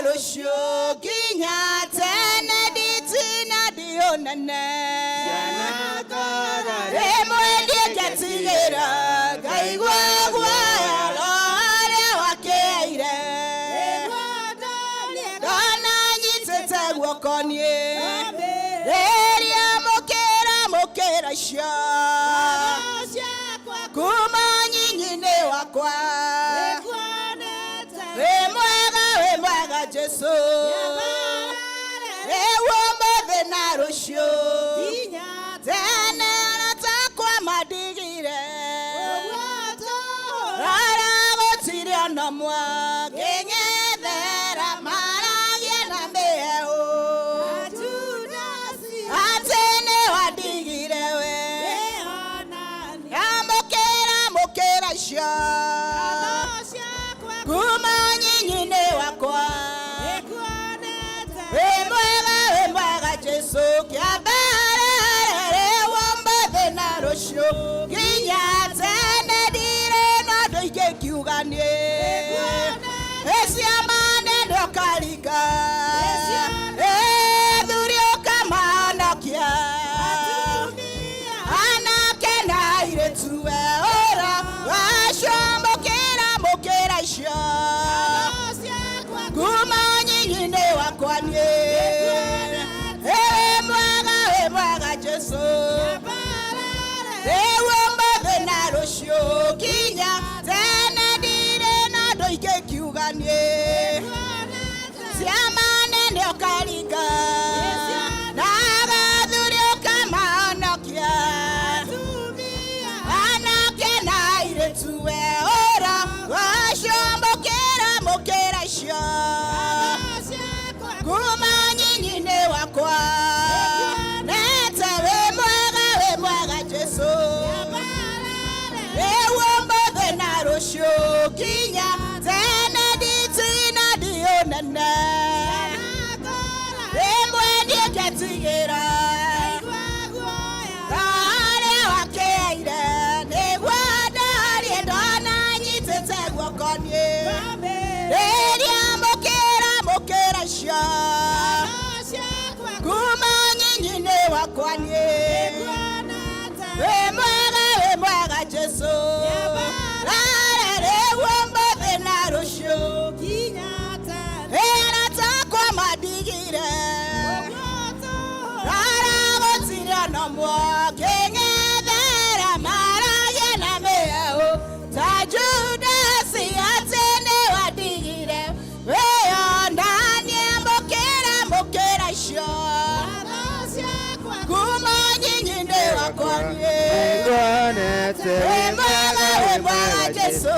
Rũciũ nginya tene nditina ndionene. Rĩmwe ndingĩtigĩra ngaigua guoya rũrĩa wakĩire ndona nyitĩte guoko niĩ rĩrĩa mũkĩra mũkĩra icio kuma nyinyi-inĩ wakwa. Wĩ mwega, wĩ mwega Jesu, rĩu ũmũthĩ na rũciũ tene aratakwa mandigire rara gũtirĩ ona ũmwe ngĩng'ethera maragia na mĩhehu atĩ nĩ wandigire we amũkĩra mũkĩra icio kuma nyinyi-inĩ wakwa. Wĩ mwega, wĩ mwega Jesu, kĩambarere ũmũthĩ na rũciũ nginya tene ndirĩ na ũndũ ingĩkiuga niĩ ciama nene ũkaringa thuri ũkamahonokia anake na airĩtu we ũra wacio mũkĩra mũkĩra icio kuma nyinyi-inĩ wakwa niĩ. Wĩ mwega, wĩ mwega Jesu, rĩu ũmũthĩ na rũciũ nginya tene ndirĩ na ũndũ ingĩkiuga niĩ ciama nene ũkaringa na gathuri ũkamahonokia anake na airĩtu we ũra wacio mũkĩra mũkĩra icio kuma nyinyi-inĩ wakwa nete. Wĩ mwega, wĩ mwega Jesu, rĩu ũmũthĩ na rũciũ nginya tene nditina ndionene rĩmwe ndingĩtigĩra harĩa wakĩire nĩguo ndarie ndona nyitĩte guoko niĩ rĩrĩa mũkĩra mũkĩra icio kuma nyinyi-inĩ wakwa niĩ. Wĩ mwega, wĩ mwega Jesu, rĩu ũmũthĩ na rũciũ ĩratakwa mandigire rara gũtirĩ ona ũmwe ngĩng'ethera maragia na mĩhehu ta Judasi atĩ nĩ wandigire wĩyonanie mũkĩra mũkĩra icio kuma nyinyi-inĩ wakwa niĩ. Wĩ mwega, wĩ mwega Jesu,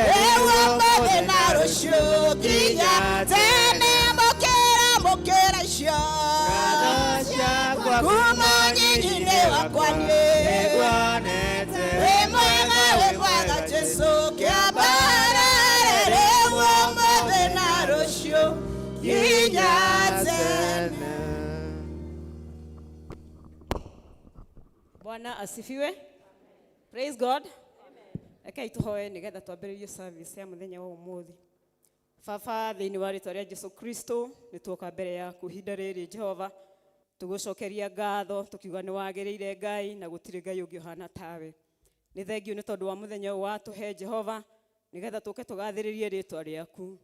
rĩu ũmũthĩ na rũciũ nginya tene mũkĩra mũkĩra icio kuma nyinyi-inĩ wakwa niĩ. Wĩ mwega, wĩ mwega Jesu, kĩambarare rĩu ũmũthĩ na rũciũ nginya tene. Bwana asifiwe. Praise God. Rekei tũhoe nĩgetha twambĩrĩrie service ya mũthenya wa ũmũthĩ. Baba, thĩinĩ wa rĩtwa rĩa Jesu Kristo, nĩ tuoka mbere yaku ihinda rĩrĩ Jehova, tũgũcokeria ngatho tũkiuga nĩ wagĩrĩire Ngai na gũtirĩ Ngai ũngĩ ũhana tawe. Nĩ thengiũ nĩ tondũ wa mũthenya ũyũ watũhe Jehova, nĩgetha tũke tũgathĩrĩrie rĩtwa rĩaku.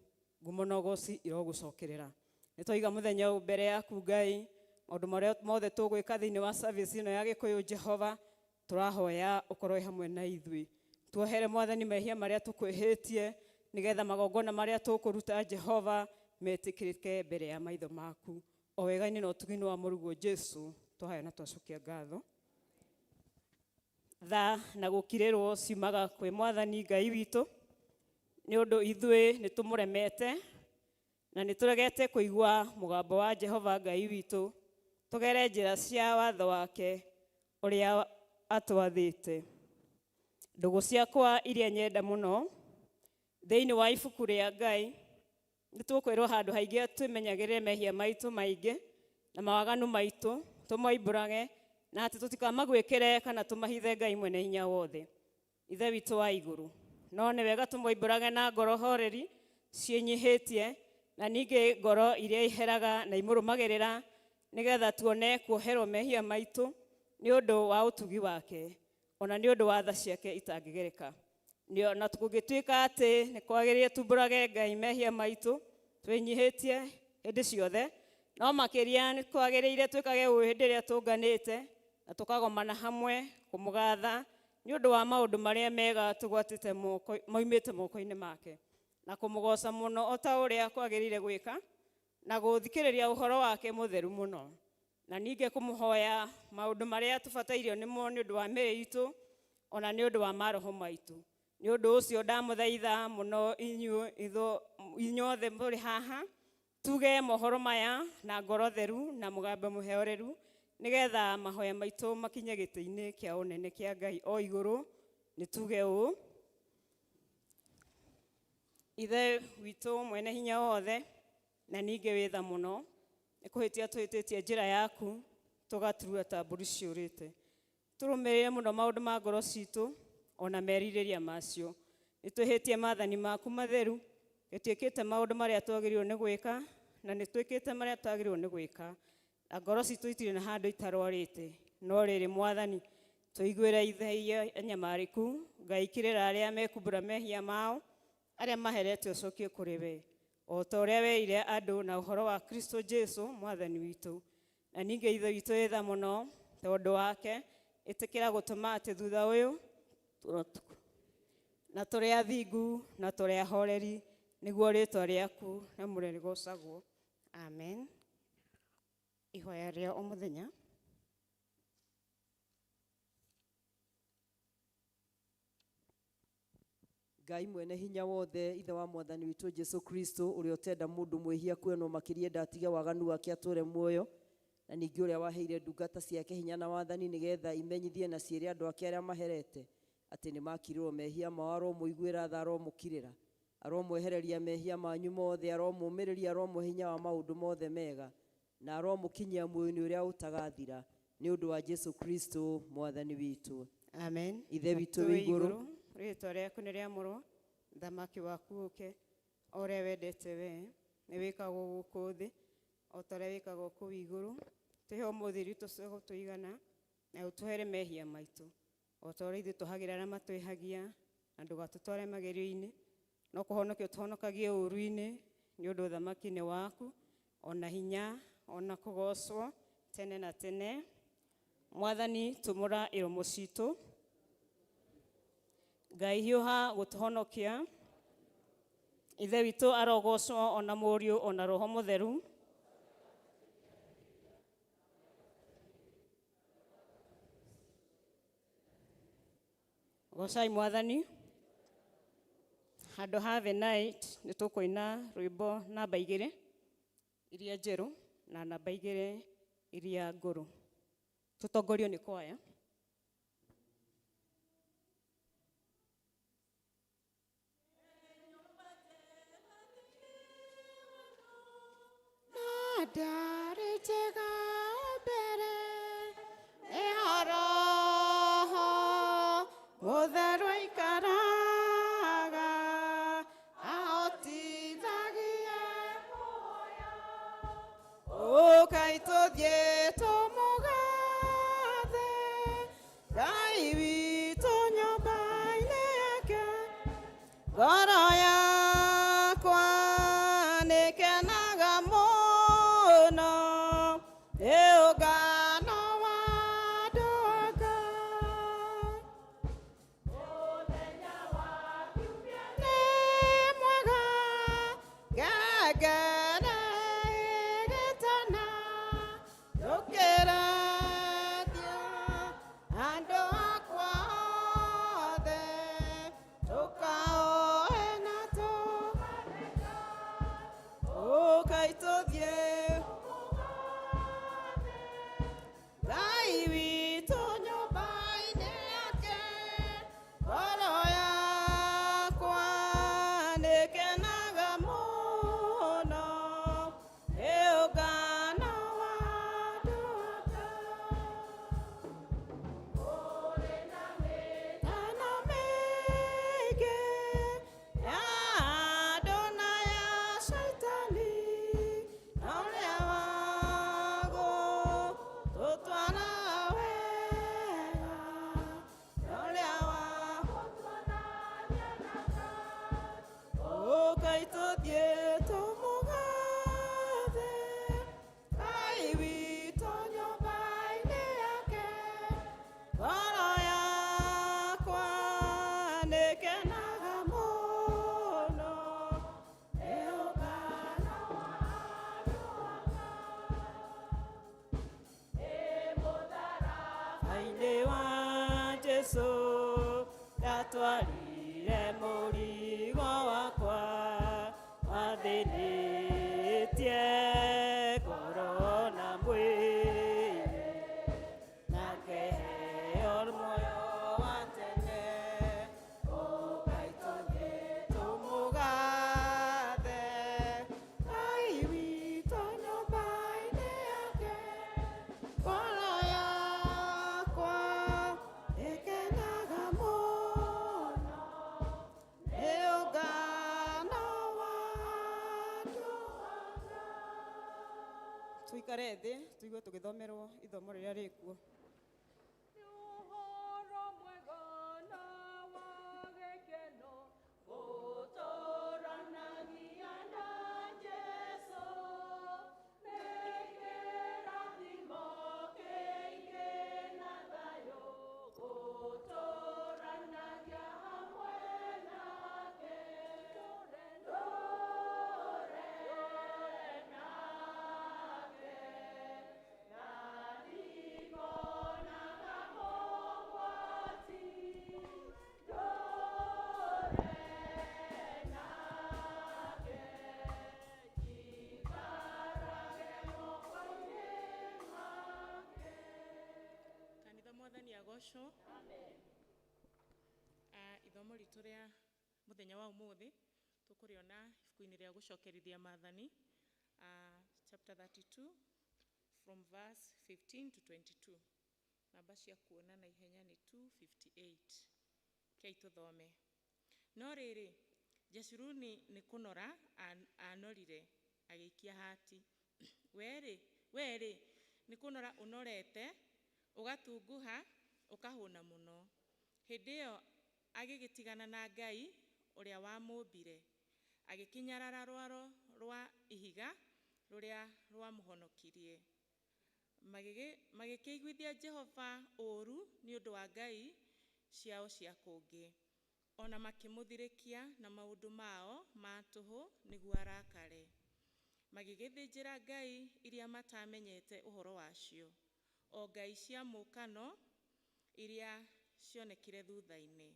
Ngumo na ũgoci irogũcokerera. Nĩ twaiga mũthenya ũyũ mbere yaku Ngai, maũndũ marĩa mothe tũgwĩka thĩinĩ wa service ĩno ya Gĩkũyũ Jehova, tũrahoya ũkorwo wĩ hamwe na ithuĩ. Tuohere Mwathani mehia marĩa tũkwĩhĩtie, nĩgetha magongona marĩa tũkũruta Jehova metĩkĩrĩke mbere ya maitho maku. O wega-inĩ na ũtugi-inĩ wa mũrũguo Jesu, twahoya na twacokia ngatho. Tha na gũkirĩrwo ciumaga kwĩ Mwathani Ngai witũ, nĩ ũndũ ithuĩ nĩ tũmũremete na nĩ tũregete kũigua mũgambo wa Jehova Ngai witũ, tũgere njĩra cia watho wake ũrĩa atwathĩte. Ndũgũ ciakwa iria nyenda mũno, thĩinĩ wa ibuku rĩa Ngai nĩ tũkwĩrwo handũ haingĩ twĩmenyagĩrĩre mehia maitũ maingĩ na mawaganu maitũ, tũmoimbũrage na atĩ tũtikamagwĩkĩre kana tũmahithe Ngai mwene hinya wothe, Ithe witũ wa igũrũ. No nĩ wega tũmoimbũrage na ngoro horeri. Ciĩnyihĩtie na ningĩ ngoro iria iheraga na imũrũmagĩrĩra nĩgetha tuone kuoherwo mehia maitũ nĩ ũndũ wa ũtugi wake ona nĩ ũndũ wa tha ciake itangĩgereka. Na kũngĩtuĩka atĩ nĩ kwagĩrĩire tumbũrage Ngai mehia maitũ twĩnyihĩtie hĩndĩ ciothe, no makĩria nĩ kwagĩrĩire twĩkage ũũ hĩndĩ ĩrĩa tũnganĩte na tũkagomana hamwe kũmũgatha nĩ ũndũ wa maũndũ marĩa mega tũgwatĩte moimĩte moko-inĩ make na kũmũgoca mũno o ta ũrĩa kwagĩrĩire gwĩka na gũthikĩrĩria ũhoro wake mũtheru mũno na ningĩ kũmũhoya maũndũ marĩa tũbatairio nĩmo nĩ ũndũ wa mĩĩrĩ itũ ona nĩ ũndũ wa maroho maitũ. Nĩ ũndũ ũcio ndamũthaitha mũno inyuothe mũrĩ haha tuge mohoro maya na ngoro theru na mũgambo mũheoreru nĩgetha mahoya maitũ makinye gĩtĩ-inĩ kĩa ũnene kĩa Ngai o igũrũ. Nĩ tuge ũũ: Ithe witũ mwene hinya wothe na ningĩ wĩ tha mũno, nĩ kũhĩtia tũhĩtĩtie njĩra yaku tũgaturua ta mbũri ciũrĩte. Tũrũmĩrĩre mũno maũndũ ma ngoro citũ ona merirĩria macio. Nĩ twĩhĩtie maathani maku matheru, nĩ twĩkĩte maũndũ marĩa twagĩrĩirwo nĩ gwĩka na nĩ twĩkĩte marĩa twagĩrĩirwo nĩ gwĩka na ngoro citũ itirĩ na handũ itarwarĩte. No rĩrĩ Mwathani, tũiguĩre ithe anyamarĩku, Ngai kĩrĩra arĩa mekumbũra mehia mao, arĩa maherete ũcokie kũrĩ we o ta ũrĩa werire andũ na ũhoro wa Kristo Jesu Mwathani witũ. Na ningĩ Ithe witũ wĩ tha mũno tondũ wake, ĩtĩkĩra gũtũma atĩ thutha ũyũ na tũrĩ athingu na tũrĩ ahoreri nĩguo rĩtwa rĩaku rĩamũre rĩgocagwo. Amen. Ihoya rĩa o mũthenya. Ngai mwene hinya wothe, Ithe wa Mwathani witũ Jesu Kristo, ũrĩa ũtenda mũndũ mwĩhia kuonwo makĩria ndatige waganu wake atũre muoyo, na ningĩ ũrĩa waheire ndungata ciake hinya na wathani nĩgetha imenyithie na ciĩre andũ ake arĩa maherete atĩ nĩ makirĩrwo mehia mao, aromũiguĩra tha, aromũkirĩra, aromwehereria mehia manyu mothe, aromũmĩrĩria, aromũhe hinya wa maũndũ mothe mega, na aromũkinyia muoyo-inĩ ũrĩa ũtagathira, nĩ ũndũ wa Jesu Kristo Mwathani witũ. Amen. Ithe witũ wĩ igũrũ, rĩtwa rĩaku nĩ rĩamũrwo, thamaki waku ũke, o ũrĩa wendete we nĩ wĩkagwo gũkũ thĩ o ta ũrĩa wĩkagwo kũu igũrũ. Tũhe ũmũthĩ irio itũ cia gũtũigana, na ũtũhere mehia maitũ o ta ũrĩa ithuĩ tũhagĩra arĩa matwĩhagia, na ndũgatũtware magerio-inĩ, no kũhonokia ũtũhonokagie ũũru-inĩ, nĩ ũndũ ũthamaki nĩ waku, ona hinya, ona kũgocwo tene na tene. Mwathani, tũmũra iromo citũ. Ngai hiũha gũtũhonokia. Ithe witũ arogocwo ona Mũriũ ona Roho Mũtheru. Gocai Mwathani. Handũ ha the night nĩ tũkũina rwĩmbo namba 2 iria njerũ na namba 2 iria ngũrũ. Tũtongorio nĩ kwaya. Ndarĩ njega mbere ĩhoroho mũtheru aikaraga ahotithagia ũkai tũthiĩ tũmũgathe Ngai witũ nyũmba-inĩ yake. Ngoro yakwa nĩkenaga mũno nĩ ũngano wa andũ a Ngai. Nĩ mwega ngengere ĩgĩtana tũkĩrethia andũ akwa othe tũkaoe na tũkatheka ũkai tũthiĩ Ngai witũ nyũmba-inĩ yake. Ngoro yakwa nĩkenaga mũno nĩ ũngano wa andũ a Ngai. Jesu ndatwarire mũrigo wakwa wathĩnĩtie ngoro na mwĩrĩ na ngĩheo muoyo wa tene. Ũkai tũthiĩ tũmũgathe Ngai witũ nyũmba-inĩ yake. Ngoro yakwa ĩkenaga mũno nĩ ũngano wa andũ. Tuikare thĩ tũigue tũgĩthomerwo ithomo rĩrĩa rĩkuo. Ũhoro mwega na wa gĩkeno gũtũranagia na Jesũ nĩ kĩrathimo kĩingĩ na thayũ gũtũranagia hamwe nake. Ndũre nake na ndikonaga mogwati. Ndũre nake njikarage moko-inĩ make. Kanitha mwathani agocwo. Ithomo ritũ rĩa mũthenya wa ũmũthĩ tũkũrĩona ibuku-inĩ rĩa gũcokerithia maathani, chapter 32 from verse 15 to 22. Namba cia kuona na ihenya nĩ 258. Kei tũthome. No rĩrĩ, Jeshuruni nĩ kũnora anorire agĩikia hati. Werĩ nĩ kũnora ũnorete ũgatunguha ũkahũna mũno. Hĩndĩ ĩyo agĩgĩtigana na Ngai ũrĩa wamũmbire, agĩkĩnyarara rwaro rwa ihiga rũrĩa rwamũhonokirie. Magĩkĩiguithia Jehova ũũru nĩ ũndũ wa ngai ciao cia kũngĩ, ona makĩmũthirĩkia na maũndũ mao ma tũhũ nĩguo arakare. Magĩgĩthĩnjĩra ngai iria matamenyete ũhoro wacio, o ngai cia mũũkano iria cionekire thutha-inĩ,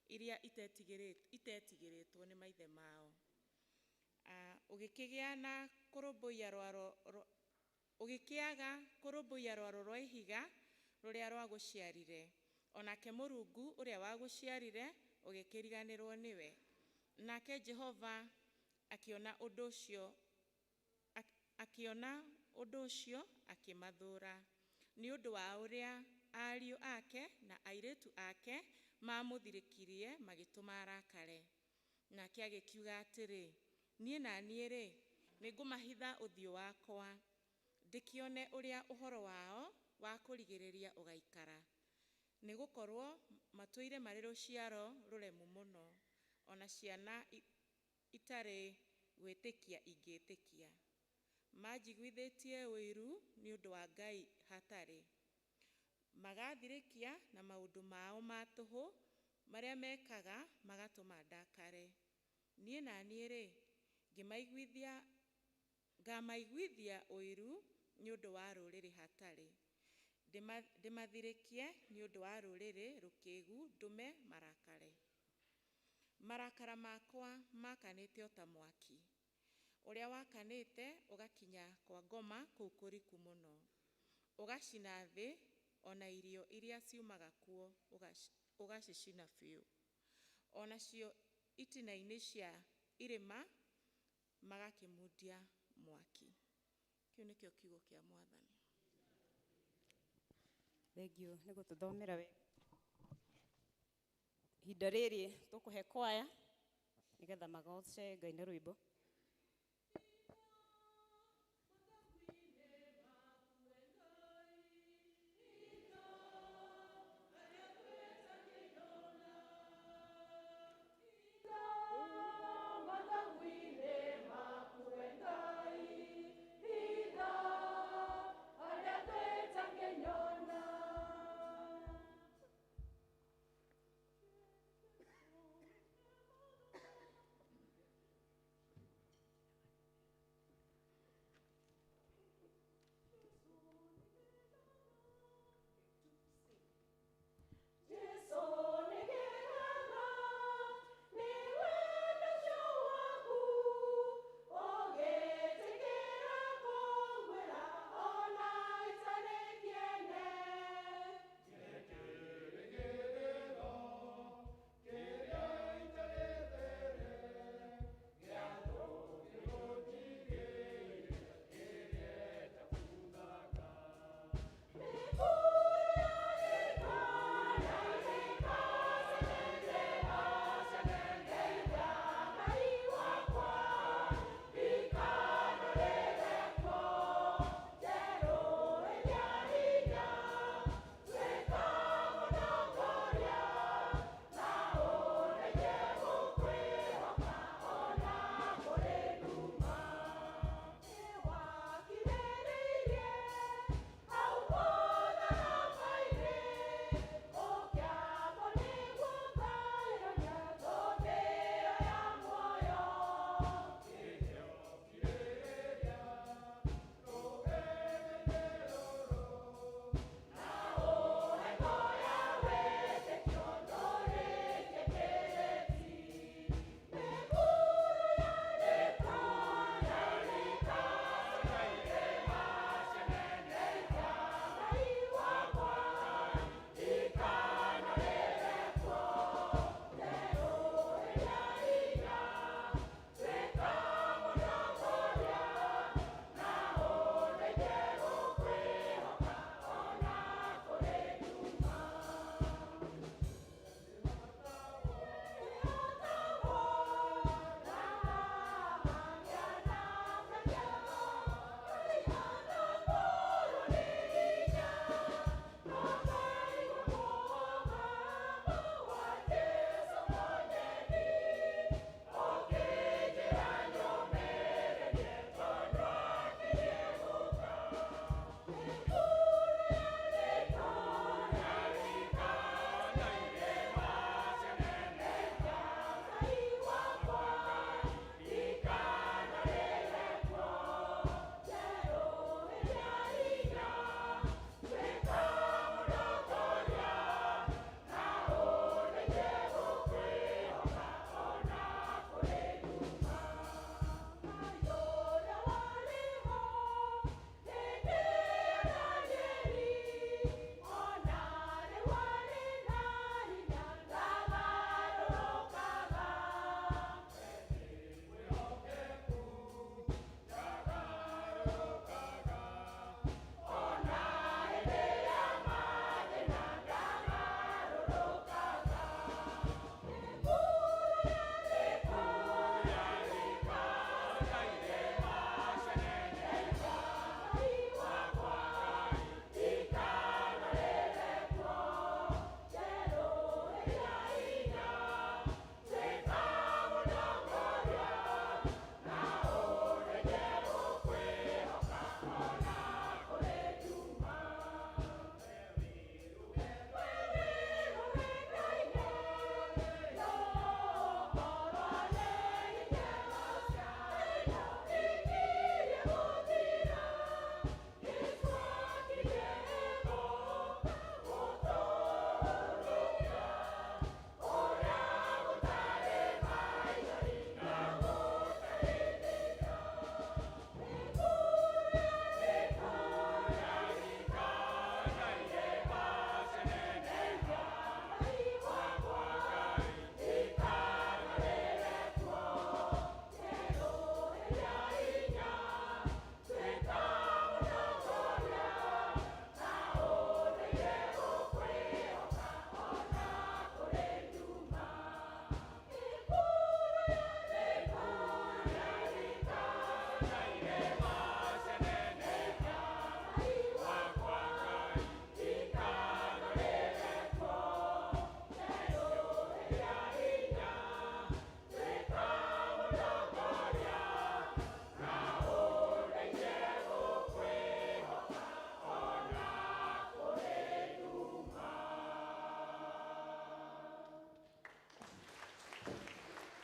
iria itetigĩrĩtwo nĩ maithe mao. Ũgĩkĩgĩa na kũrũmbũiya rwaro ũgĩkĩaga kũrũmbũiya rwaro rwa ihiga rũrĩa rwagũciarire, onake Mũrungu ũrĩa wagũciarire ũgĩkĩriganĩrwo nĩwe. Nake Jehova akĩona ũndũ ũcio, akĩmathũũra nĩ ũndũ wa ũrĩa ariũ ake na airĩtu ake mamũthirĩkirie magĩtũma arakare. Nake agĩkiuga atĩrĩ, niĩ na niĩ-rĩ, nĩngũmahitha ũthiũ wakwa, ndĩkĩone ũrĩa ũhoro wao wa kũrigĩrĩria ũgaikara. Nĩgũkorwo matũire marĩ rũciaro rũremu mũno, ona ciana itarĩ gwĩtĩkia ingĩtĩkia. Manjiguithĩtie ũiru nĩ ũndũ wa Ngai hatarĩ. Magathirĩkia na maũndũ mao ma tũhũ marĩa mekaga magatũma ndakare. Niĩ na niĩ-rĩ, ngamaiguithia ũiru nĩ ũndũ wa rũrĩrĩ hatarĩ. Ndĩmathirĩkie nĩ ũndũ wa rũrĩrĩ rũkĩgu ndũme marakare. Marakara makwa makanĩte o ta mwaki, ũrĩa wakanĩte ũgakinya kwa ngoma kũu kũriku mũno, ũgacina thĩ ona irio iria ciumaga kuo ũgacicina biũ. Onacio itina-inĩ cia irĩma magakĩmundia mwaki. Kĩu nĩkĩo kiugo kĩa mwathani. Thengiũ nĩ gũtũthomera wega. Ihinda rĩrĩ tũkũhe kwaya nĩgetha magoce Ngai na rwĩmbo.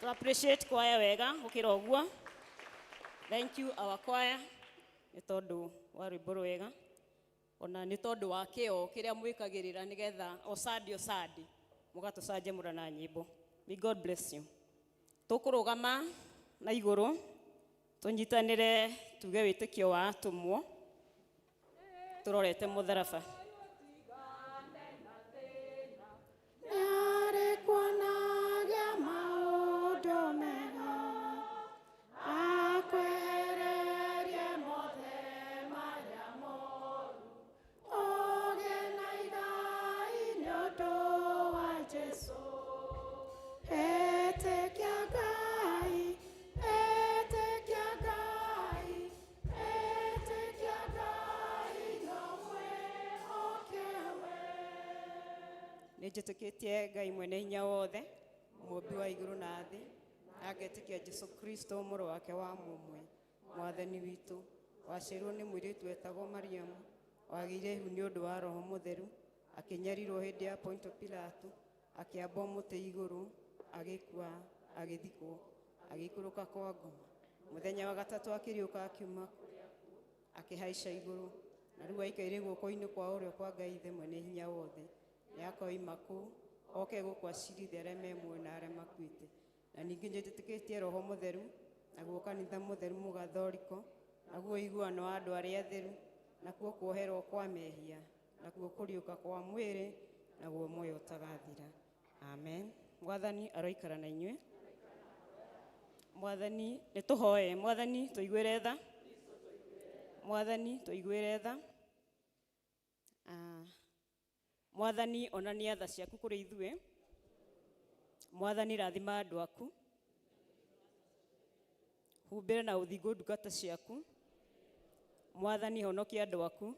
To appreciate choir wega gukira uguo. Thank you our choir nĩ tondũ wa rwĩmbo rwega ona nĩ tondũ wa kĩo kĩrĩa mwĩkagĩrĩra nĩgetha o Sunday o Sunday mũgatũcanjamũra na nyĩmbo. May God bless you. Tũkũrũgama na igũrũ tũnyitanĩre tuge wĩtĩkio wa atũmwo tũrorete mũtharaba. Nĩarĩkuonagia maũndũ mega, akwehererie mothe marĩa moru. Ũgĩe na igai nĩ ũndũ wa Jesũ. Ĩtĩkia Ngai, ĩtĩkia Ngai, ĩtĩkia Ngai na mwĩhoke we. Nĩ njĩtĩkĩtie Ngai mwene hinya wothe, mũmbi wa igũrũ na thĩ, na ngetĩkia Jesũ Kristo mũrũ wake wa mũmwe, mwathani witũ, waciarirwo nĩ mũirĩtu wetagwo Mariamu, wagĩire ihu nĩ ũndũ wa Roho Mũtheru, akĩnyarirwo hĩndĩ ya Ponto Pilato, akĩambwo mũtĩ igũrũ, agĩkua, agĩthikwo, agĩikũrũka kwa ngoma. Mũthenya wa gatatũ akĩriũka akiuma kũrĩa akuũ, akĩhaica igũrũ, na rĩu aikaire guoko-inĩ kwa ũrĩo kwa Ngai Ithe mwene hinya wothe. Nĩakoima kũu oke gũkũ acirithie arĩa me muoyo na arĩa makuĩte. Na ningĩ nĩnjĩtĩkĩtie Roho Mũtheru, naguo kanitha mũtheru mũgathoriko, naguo ũiguano wa andũ arĩa atheru, nakuo kuoherwo kwa mehia, nakuo kũriũka kwa mwĩrĩ, naguo muoyo ũtagathira. Amen. Mwathani aroikara na inyuĩ. Mwathani nĩ tũhoe. Mwathani tũiguĩre tha. Mwathani tũiguĩre tha. Mwathani onania tha ciaku kũrĩ ithuĩ. Mwathani rathima andũ aku. Humbĩra na ũthingu ndungata ciaku. Mwathani honokia andũ aku.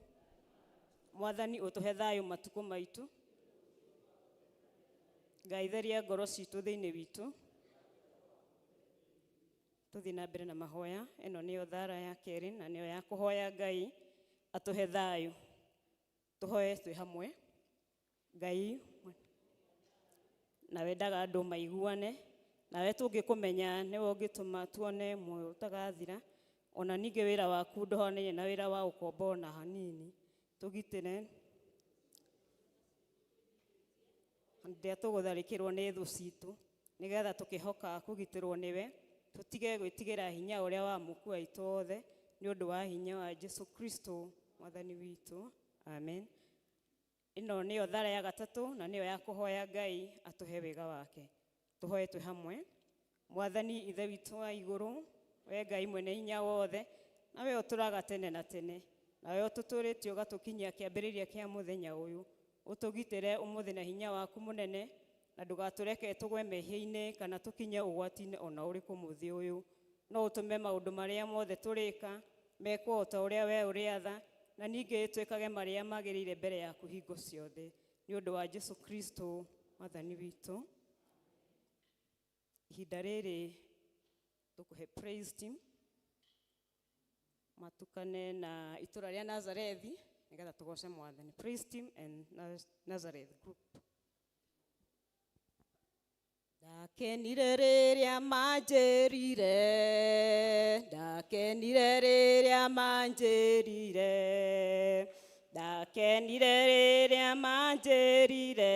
Mwathani ũtũhe thayũ matukũ maitũ. Ngai theria ngoro citũ thĩinĩ witũ. Tũthiĩ na mbere na mahoya. Ĩno nĩyo thara ya kerĩ na nĩyo ya kũhoya Ngai atũhe thayũ. Tũhoe twĩ hamwe. Ngai na wendaga andũ maiguane, nawe tũngĩkũmenya nĩwe ũngĩtũma tuone muoyo ũtagathira. Ona ningĩ wĩra waku ndũhanaine na wĩra wa ũkombo ona hanini. Tũgitĩre rĩrĩa tũgũtharĩkĩrwo nĩ thũ citũ, nĩgetha tũkĩhoka kũgitĩrwo nĩwe, tũtige gwĩtigĩra hinya ũrĩa wa mũkua witũ wothe, nĩ ũndũ wa hinya wa Jesũ Kristo mwathani witũ. Amen. Ĩno nĩyo thara ya gatatũ na nĩyo ya kũhoya Ngai atũhe wega wake. Tũhoe twĩ hamwe. Mwathani Ithe witũ wa igũrũ, we Ngai mwene hinya wothe, na we ũtũraga tene na tene, na we ũtũtũrĩtie ũgatũkinyia kĩambĩrĩria kĩa mũthenya ũyũ. Ũtũgitĩre ũmũthĩ na hinya waku mũnene, na ndũgatũreke tũgwe mehia-inĩ kana tũkinye ũgwati-inĩ ona ũrĩkũ mũthĩ ũyũ. No ũtũme maũndũ marĩa mothe tũrĩka mekwo o ta ũrĩa we ũrĩatha, na ningĩ twĩkage marĩa magĩrĩire mbere yaku hingo ciothe. Nĩ ũndũ wa Jesũ Kristo mwathani witũ. Ihinda rĩrĩ tũkũhe praise team matukane na itũra rĩa Nazarethi nĩgetha tũgoce mwathani. Praise team and Nazareth group. Ndakenire rĩrĩa manjĩrire, ndakenire rĩrĩa manjĩrire, ndakenire rĩrĩa manjĩrire,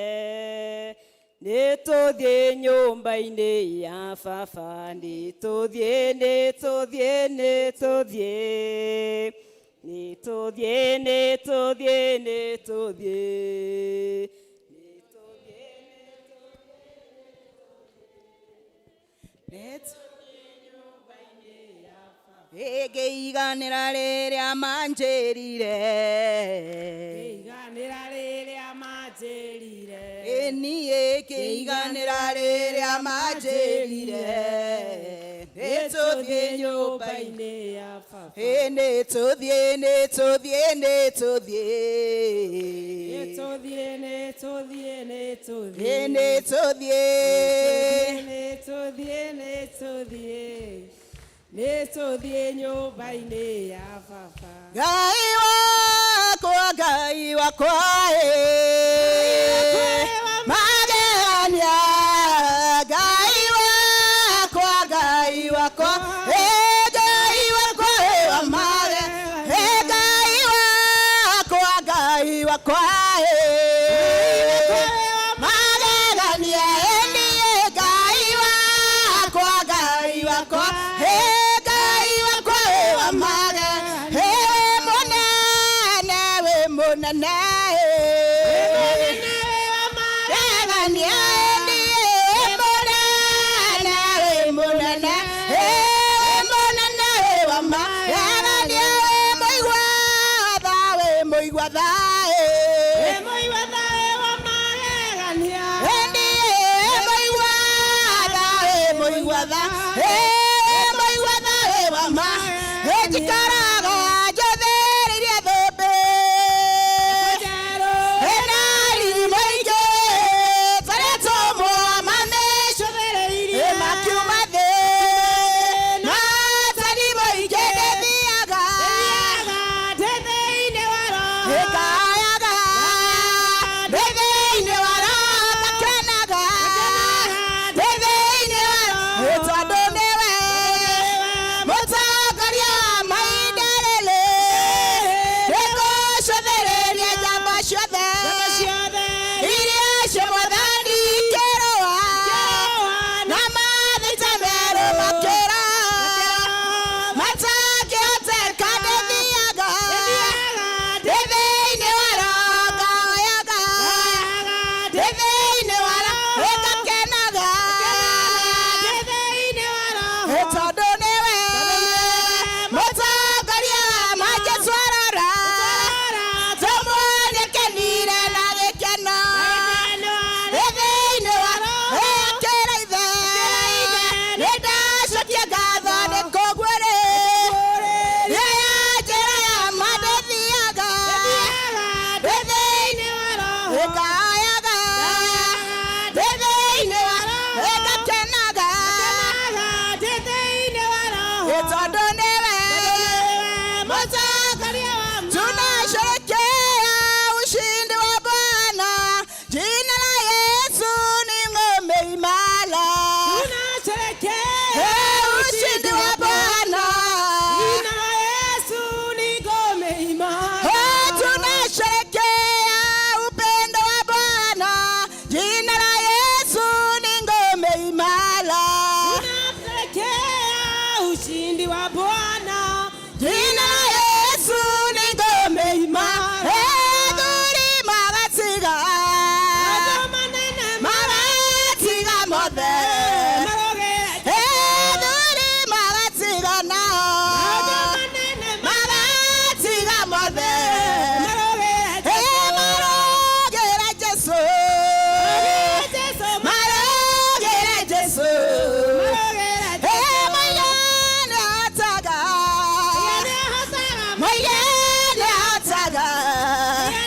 nĩtũthiĩ nyũmba-inĩ ya baba, nĩtũthiĩ, nĩtũthiĩ, nĩtũthiĩ, nĩtũthiĩ, nĩtũthiĩ, nĩtũthiĩ. Ĩngĩiganĩra rĩrĩa manjĩrire, Ngĩiganĩra rĩrĩa manjĩrire, ĩni ĩngĩiganĩra rĩrĩa manjĩrire, nĩtũthiĩ nyũmba-inĩ ya baba. Nĩtũthiĩ, nĩtũthiĩ, nĩtũthiĩ, Nĩtũthiĩ, nĩtũthiĩ, nĩtũthiĩ, nĩtũthiĩ, nĩtũthiĩ, nĩtũthiĩ, nĩtũthiĩ nyũmba-inĩ ya baba. Ngai wakwa, Ngai wakwa, ĩ magegania, Ngai wakwa. Magegania wĩ mũnene, wĩ mũnene, wĩ mũnene, wĩ wa magegania, wĩ mũigua tha, wĩ mũigua tha, Wĩ mũigua tha, wĩ wa magegania. Ĩndĩ wĩ mũigua tha, wĩ mũigua tha, wĩ mũigua tha, wĩ wa ma. Njikaraga njothereirie thũmbĩ Njerũ. Ĩna riri mũingĩ tũrĩa tũmwo mamĩcũthĩrĩirie makiuma thĩ na tani mũingĩ ndĩthiaga Thiaga ndĩ thĩinĩ wa Roho. ĩkayaga ndĩ thĩinĩ wa Roho ngakenaga ndĩ thĩinĩ wa Roho tondũ nĩwe mũtongoria wa mahinda rĩrĩ nĩngũcũthĩrĩria njamba ciothe Njamba ciothe. iria cia mwathani ikĩrũa na mathita merũ makĩra matangĩhoteka ndĩthiaga ndĩ thĩinĩ wa Roho ngahoyaga ndĩ thĩinĩ wa Roho ngakenaga Ndĩ thĩinĩ wa Roho. tondũ nĩwe mũtongoria wa ma Jesũ arora tũmuonekanire na gĩkeno ndĩ thĩinĩ wa Roho akĩra ithe nĩndacokia ngatho nĩ kũguũrĩ ya njĩra ya ma ndĩthiaga ndĩ thĩinĩ wa Roho ĩkayaga ndĩ thĩinĩ wa Roho ĩgakenaga Ndĩ thĩinĩ wa Roho. tondũ nĩwe mũtongoria wa tunasherekea ushindi wa Bwana, jina la Yesu ni ngome imara. Tunasherehekea Eh, ushindi wa Bwana, Jina la Yesu ni ngome imara. Eh, tunasherekea upendo wa Bwana, jina la Yesu ni ngome imara. Tunasherehekea ushindi wa Bwana. Jina la Yesu ni ngome imara. Eh, thuri magatiga Maũndũ manene magatiga mothe marogera. Eh, thuri magatiga Maũndũ nao manene magatiga mothe marogera. Eh, marogera Jesu Jesu marogera Jesu marogera. Eh, moigane ahotaga Nĩahotaga. moigane ahotaga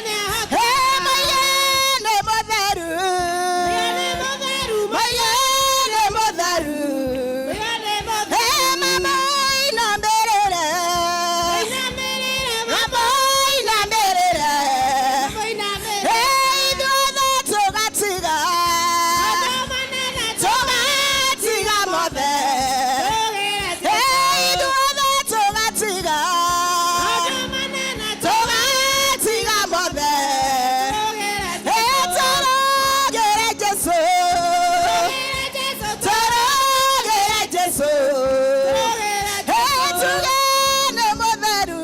Nĩahotaga. Eh, moigane mũtheru Nĩ mũtheru. moigane mũtheru Nĩ mũtheru. Eh, mama inambĩrĩre Inamĩrĩre. mama inambĩrĩre Inamĩrĩre. Eh, ithuothe tũgatiga Maũndũ manene tũgatiga mothe tũgera. Eh, ithuothe tũgatiga Maũndũ manene tũgatiga mothe tũgera. Eh, tũrogere Jesu Jesu tũrogere Jesu tũgera. Eh, tugane mũtheru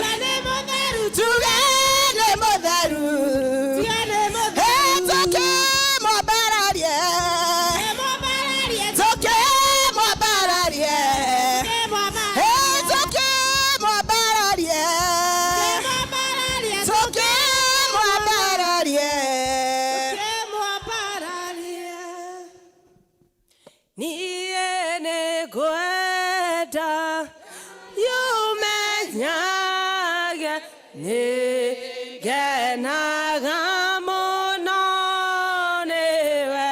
Nĩ mũtheru. tugane mũtheru Nĩ mũtheru. Eh, tũkĩmwambararie Nĩmwambararie. tũkĩmwambararie Nĩmwambararie. Eh, tũkĩmwambararie Nĩmwambararie. tũkĩmwambararie Nĩmwambararie. Niĩ nĩngwenda yũmenyage nĩngenaga mũno nĩwe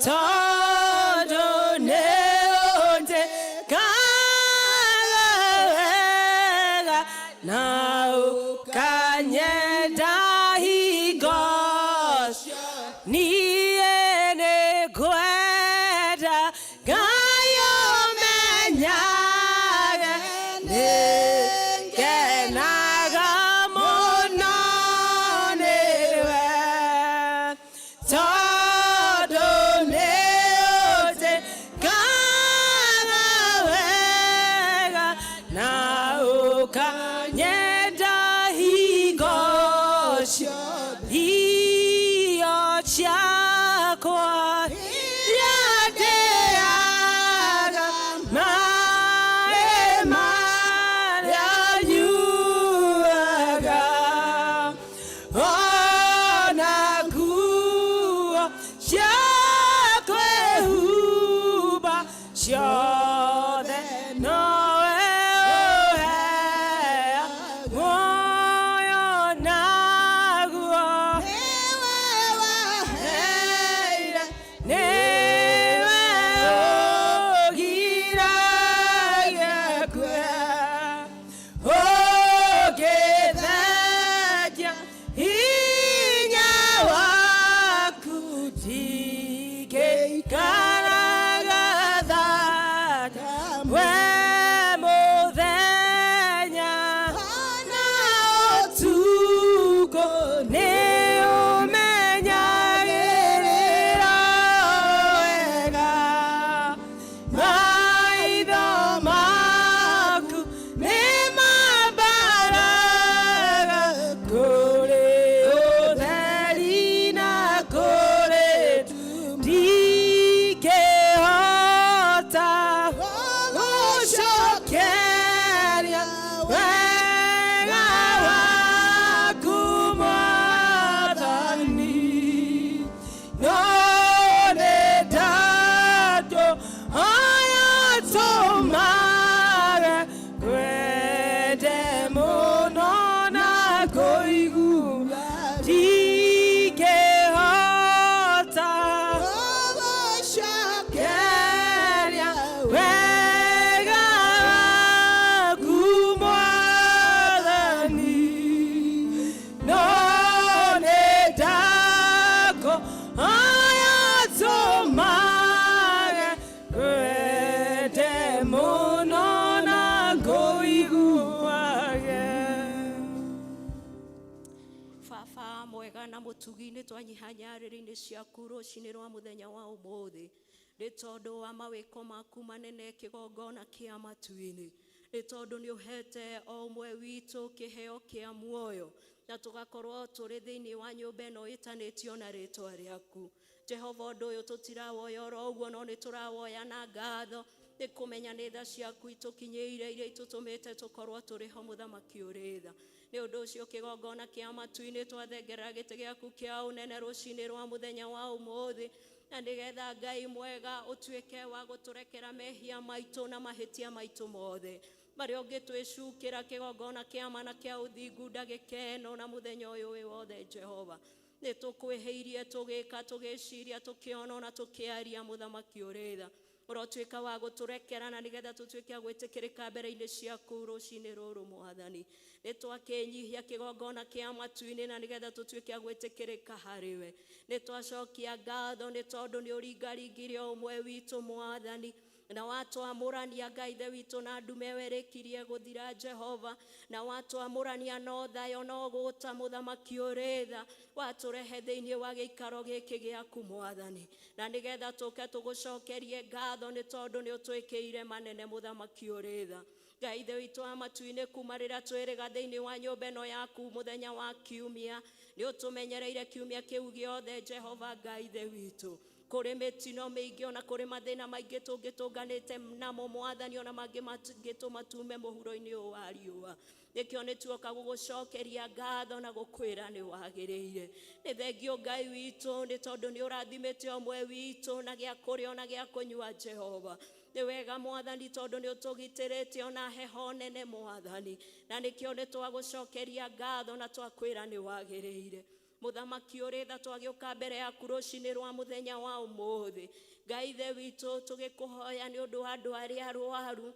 tondũ nĩũnjĩkaga wega na ũkanyenda hingo niĩ nĩngwenda Ngai ũmenyage nĩngenaga mũno nĩwe tondũ nĩũnjĩkaga wega na ũkanyenda hingo ciothe. Ciakwa iria ndĩaga, maĩ marĩa nyuaga, ona nguo cia kwĩhumba, ciothe nowe ũhea muoyo naguo. Nĩwe waheire, Nĩwe ũgiragia kue, ũngĩthengia hinya waku, ndingĩikaraga thata we mũthenya ona ũtukũ, nĩ ũmenyagĩrĩra wega. Maitho maku nĩ mambaraga kũrĩ ũtheri na kũrĩ ndingĩhota gũcokeria wega waku Mwathani, no nĩ ndatũ aya tũmage kwende mũno na kũigua ndingĩhota gũcokeria keria wega waku Mwathani, no nĩ ndako aya tũmage kwende mũno na kũiguage. Baba mwega na mũtugi, nĩ twanyiha nyarĩrĩ-inĩ ciaku rũcinĩ rwa mũthenya wa ũmũthĩ nĩ tondũ wa mawĩko maku manene kĩgongona kĩa matu-inĩ, nĩ tondũ nĩ ũhete o ũmwe witũ kĩheo kĩa muoyo na tũgakorwo tũrĩ thĩinĩ wa nyũmba ĩno ĩtanĩtio na rĩtwa rĩaku Jehova. Ũndũ ũyũ tũtirawoya oro ũguo, no nĩ tũrawoya na ngatho nĩ kũmenya nĩ tha ciaku itũkinyĩire iria itũtũmĩte tũkorwo tũrĩ ho, mũthamaki ũrĩ tha. Nĩ ũndũ ũcio kĩgongona kĩa matu-inĩ, twathengerera gĩtĩ gĩaku kĩa ũnene rũcinĩ rwa mũthenya wa ũmũthĩ na nĩgetha Ngai mwega ũtuĩke wa gũtũrekera mehia maitũ na mahĩtia maitũ mothe marĩa ũngĩtwĩcukĩra kĩgongona kĩa mana kĩa ũthingu ndagĩka ĩno na mũthenya ũyũ wĩ wothe. Jehova, nĩ tũkwĩhĩirie tũgĩka, tũgĩciria, tũkĩona na tũkĩaria. Mũthamaki ũrĩ tha, ũrotuĩka wa gũtũrekera na nĩgetha tũtuĩke a gwĩtĩkĩrĩka mbere-inĩ ciaku rũcinĩ rũrũ. Mwathani, nĩ twakĩnyihia kĩgongona kĩa matu-inĩ na nĩgetha tũtuĩke a gwĩtĩkĩrĩka harĩwe. Nĩ twacokia ngatho nĩ tondũ nĩ ũringaringire o ũmwe witũ, Mwathani, na watwamũrania Ngai ithe witũ na ndume ĩyo ĩrĩkirie gũthira, Jehova, na watwamũrania no thayo no gũta. Mũthamaki ũrĩ tha, watũrehe thĩinĩ wa gĩikaro gĩkĩ gĩaku, Mwathani, na nĩgetha tũke tũgũcokerie ngatho nĩ tondũ nĩ ũtwĩkĩire manene. Mũthamaki ũrĩ tha, Ngai ithe witũ wa matu-inĩ, kuma rĩrĩa twĩrĩga thĩinĩ wa nyũmba ĩno yaku mũthenya wa kiumia, nĩ ũtũmenyereire kiumia kĩu gĩothe. Jehova Ngai ithe witũ, kũrĩ mĩtino mĩingĩ ona kũrĩ mathĩna maingĩ tũngĩtũnganĩte namo, Mwathani, ona mangĩ mangĩtũma tume mũhuro-inĩ ũyũ wa riũa. Nĩkĩo nĩ tuoka gũgũcokeria ngatho na gũkwĩra nĩ wagĩrĩire. Nĩ thengio Ngai witũ nĩ tondũ nĩ ũrathimĩte ũmwe witũ na gĩa kũrĩa ona gĩa kũnyua. Jehova, nĩ wega Mwathani tondũ nĩ ũtũgitĩrĩte ona heho nene, Mwathani, na nĩkĩo nĩ twagũcokeria ngatho na twakwĩra nĩ wagĩrĩire. Mũthamaki ũrĩ tha, twagĩũka mbere yaku rũcinĩ rwa mũthenya wa ũmũthĩ, Ngai ithe witũ, tũgĩkũhoya nĩ ũndũ wa andũ arĩa arwaru,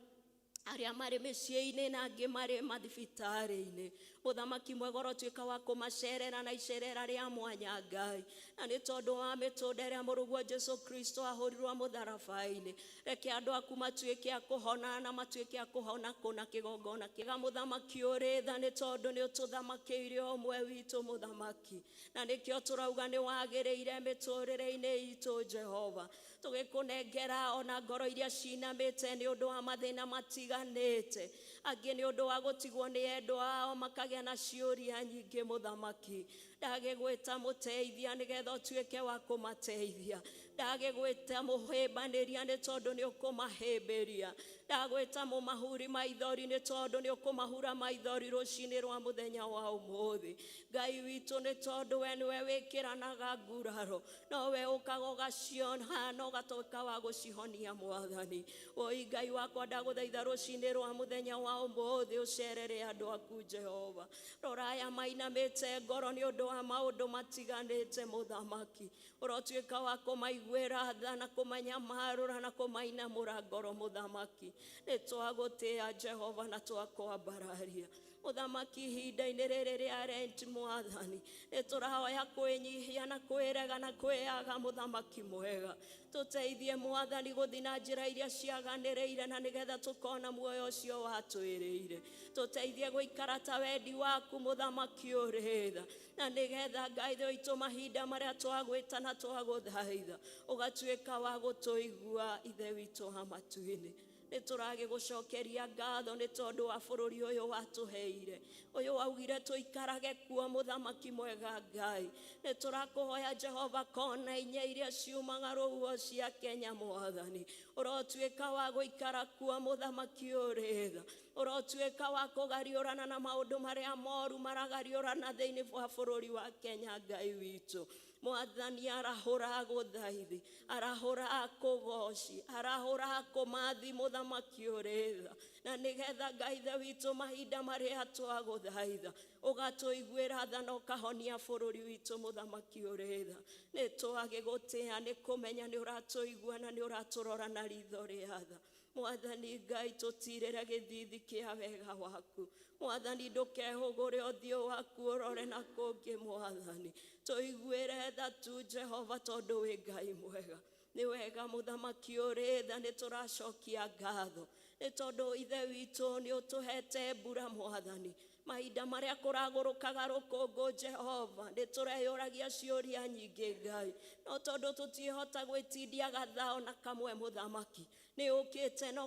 arĩa marĩ mĩciĩ-inĩ na angĩ marĩ mathibitarĩ-inĩ. Mũthamaki mwega, ũrotuĩka wa kũmacerera na icerera rĩa mwanya, Ngai, na nĩ tondũ wa mĩtũnda ĩrĩa mũrũguo Jesu Kristo ahũrirwo mũtharaba-inĩ, reke andũ aku matuĩke a kũhona na matuĩke a kũhona kũna kĩgongona kĩga. Mũthamaki ũrĩ tha, nĩ tondũ nĩ ũtũthamakĩire ũmwe witũ, mũthamaki, na nĩkĩo tũrauga nĩ wagĩrĩire mĩtũrĩre-inĩ itũ. Jehova, tũgĩkũnengera ona ngoro iria cinamĩte nĩ ũndũ wa mathĩna matiganĩte, angĩ nĩ ũndũ wa gũtigwo nĩ endwa ao makagĩa na ciũria nyingĩ, mũthamaki. Ndagĩgwĩta mũteithia nĩgetha ũtuĩke wa kũmateithia. Ndagĩgwĩta mũhĩmbanĩria nĩ tondũ nĩ ũkũmahĩmbĩria. Ndagwĩta mũmahuri maithori nĩ tondũ nĩ ũkũmahura maithori rũcinĩ rwa mũthenya wa ũmũthĩ. Ngai witũ nĩ tondũ we nĩwe wĩkĩranaga nguraro, nowe ũkaga ũgaciona na ũgatuĩka wa gũcihonia Mwathani. Oi Ngai wakwa, ndagũthaitha rũcinĩ rwa mũthenya wa ũmũthĩ ũcerere andũ aku Jehova. Rora aya mainamĩte ngoro nĩ ũndũ wa maũndũ matiganĩte mũthamaki. Ũrotuĩka wa kũmaiguĩra tha na kũmanyamarũra na kũmainamũra ngoro mũthamaki. Nĩ twagũtĩa Jehova na twakwambararia mũthamaki ihinda-inĩ rĩrĩ rĩa Lent Mwathani. Nĩ tũrahoya kwĩnyihia na kwĩrega na kwĩyaga mũthamaki mwega. Tũteithie Mwathani gũthiĩ na njĩra iria ciaganĩrĩire na nĩgetha tũkona muoyo ũcio watwĩrĩire. Tũteithie gũikara ta wendi waku mũthamaki ũrĩ tha, na nĩgetha Ngai witũ mahinda marĩa twagwĩta na twagũthaitha ũgatuĩka wa gũtũigua Ithe witũ wa matu-inĩ. Nĩ tũragĩgũcokeria ngatho nĩ tondũ wa bũrũri ũyũ watũheire, ũyũ waugire tũikarage kuo mũthamaki mwega Ngai. Nĩ tũrakũhoya Jehova kona inya iria ciumaga rũhuho cia Kenya Mwathani, ũrotuĩka wa gũikara kuo mũthamaki ũrĩ tha, ũrotuĩka wa kũgariũrana na maũndũ marĩa moru maragariũrana thĩinĩ wa bũrũri wa Kenya Ngai witũ. Mwathani arahũra gũthaithi, arahũra kũgoci, arahũra kũmathi mũthamaki ũrĩ tha, na nĩgetha Ngai ithe witũ mahinda marĩa twagũthaitha ũgatũiguĩra tha na ũkahonia bũrũri witũ mũthamaki ũrĩ tha. Nĩ twagĩgũtĩa nĩ kũmenya nĩ ũratũigua na nĩ ũratũrora na ritho rĩa tha. Mwathani Ngai tũtirĩre gĩthithi kĩa wega waku. Mwathani ndũkehũgũre ũthiũ waku ũrore na kũngĩ Mwathani. Tũiguĩre tha tu Jehova tondũ wĩ Ngai mwega. Nĩ wega mũthamaki ũrĩ tha, nĩ tũracokia ngatho nĩ tondũ Ithe witũ nĩ ũtũhete mbura Mwathani. Mahinda marĩa kũragũrũkaga rũkũngũ Jehova, nĩ tũreyũragia ciũria nyingĩ Ngai, no tondũ tũtiĩhota gwĩtindia gathaa ona kamwe mũthamaki, nĩ ũkĩte na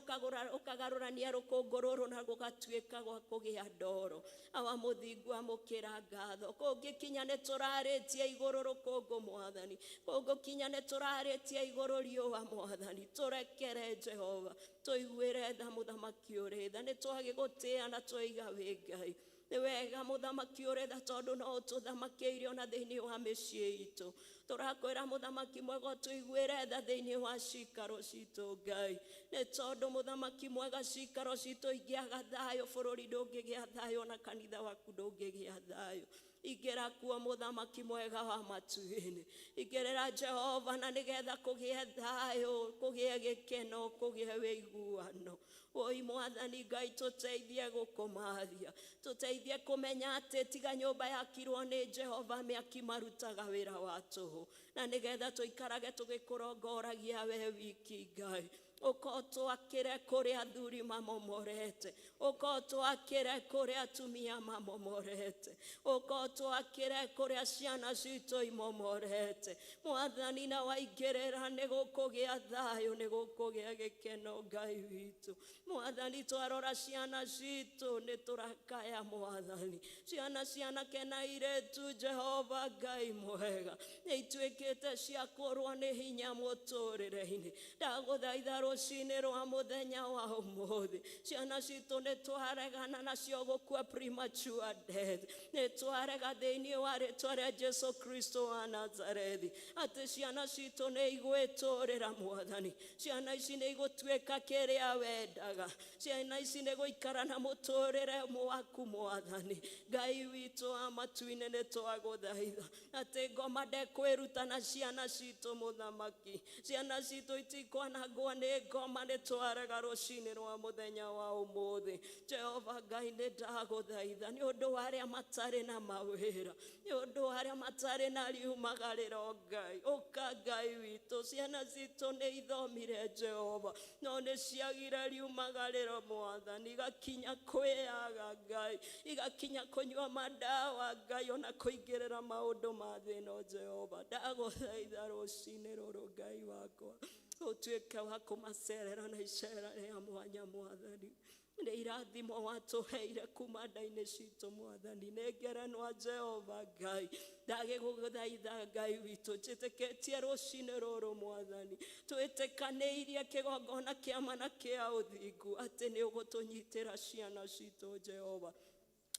ũkagarũrania rũkũngũ rũrũ na gũgatuĩka gwa kũgĩa ndoro. Awa mũthingu amũkĩra ngatho. Kũngĩkinya nĩ tũrarĩtie igũrũ rũkũngũ Mwathani, kũngĩkinya nĩ tũrarĩtie igũrũ riũa Mwathani, tũrekere Jehova, tũiguĩre tha mũthamaki ũrĩ tha. Nĩ twagĩgũtĩa na twaiga wĩ Ngai. Nĩ wega mũthamaki ũrĩ tha tondũ no ũtũthamakĩire ona thĩinĩ wa mĩciĩ itũ. Tũrakwĩra mũthamaki mwega ũtũiguĩre tha thĩinĩ wa cikaro citũ Ngai, nĩ tondũ mũthamaki mwega cikaro citũ ingĩaga thayũ bũrũri ndũngĩgĩa thayũ na kanitha waku ndũngĩgĩa thayũ. Ingĩra kuo mũthamaki mwega wa matu-inĩ, ingĩrĩra Jehova na nĩgetha kũgĩe thayũ, kũgĩe gĩkeno, kũgĩe wĩiguano. Oi Mwathani Ngai tũteithie gũkũmathia, tũteithie kũmenya atĩ tiga nyũmba yakirwo nĩ Jehova mĩaki marutaga wĩra wa tũhũ, na nĩgetha tũikarage tũgĩkũrongoragia we wiki Ngai. Ũka ũtwakĩre kũrĩa athuri mamomorete, ũka ũtwakĩre kũrĩa atumia mamomorete, ũka ũtwakĩre kũrĩa ciana citũ imomorete. Mwathani na waingĩrĩra nĩ gũkũgĩa thayũ, nĩ gũkũgĩa gĩkeno Ngai witũ. Mwathani twarora ciana citũ nĩ tũrakaya Mwathani, ciana cianake na airĩtu Jehova Ngai mwega nĩ ituĩkĩte cia kũrwo nĩ hinya mũtũrĩre-inĩ. Ndagũthaitha rũcinĩ rwa mũthenya wa ũmũthĩ, ciana citũ nĩ twaregana nacio gũkua premature death, nĩ twarega thĩinĩ wa rĩtwa rĩa Jesu Kristo wa Nazarethi atĩ ciana citũ nĩ igwĩtũrĩra Mwathani, ciana ici nĩ igũtuĩka kĩrĩa wendaga, ciana ici nĩ gũikara na mũtũrĩre waku Mwathani. Ngai witũ wa matu-inĩ nĩ twagũthaitha atĩ ngoma ndekwĩruta na ciana citũ mũthamaki, ciana citũ itikwanangwo nĩ ngoma, nĩ twarega rũcinĩ rwa mũthenya wa ũmũthĩ. Jehova Ngai nĩ ndagũthaitha nĩ ũndũ wa arĩa matarĩ na mawĩra, nĩ ũndũ wa arĩa matarĩ na riumagarĩro Ngai, ũka Ngai witũ, ciana citũ nĩ ithomire Jehova no nĩ ciagire riumagarĩro Mwathani, igakinya kwĩyaga Ngai, igakinya kũnyua madawa Ngai, ona kũingĩrĩra maũndũ ma thĩ ĩno Jehova. Ndagũthaitha rũcinĩ rũrũ Ngai wakwa, ũtuĩke wa kũmacerera na icera rĩa mwanya Mwathani. Nĩ irathimo watũheire kuma nda-inĩ citũ Mwathani, nĩ ngerenwa Jehova Ngai. Ndagĩgũthaitha Ngai witũ, njĩtĩkĩtie rũcinĩ rũrũ Mwathani, twĩtĩkanĩirie kĩgongona kĩa ma na kĩa ũthingu atĩ nĩ ũgũtũnyitĩra ciana citũ Jehova.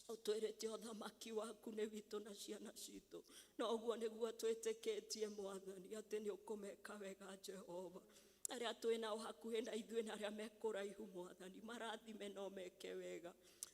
Ũtwĩrĩte ũthamaki waku nĩ witũ na ciana citũ, na ũguo nĩguo twĩtĩkĩtie Mwathani atĩ nĩ ũkũmeka wega Jehova. Arĩa twĩ nao hakuhĩ na ithuĩ na arĩa me kũraihu Mwathani, marathime no meke wega.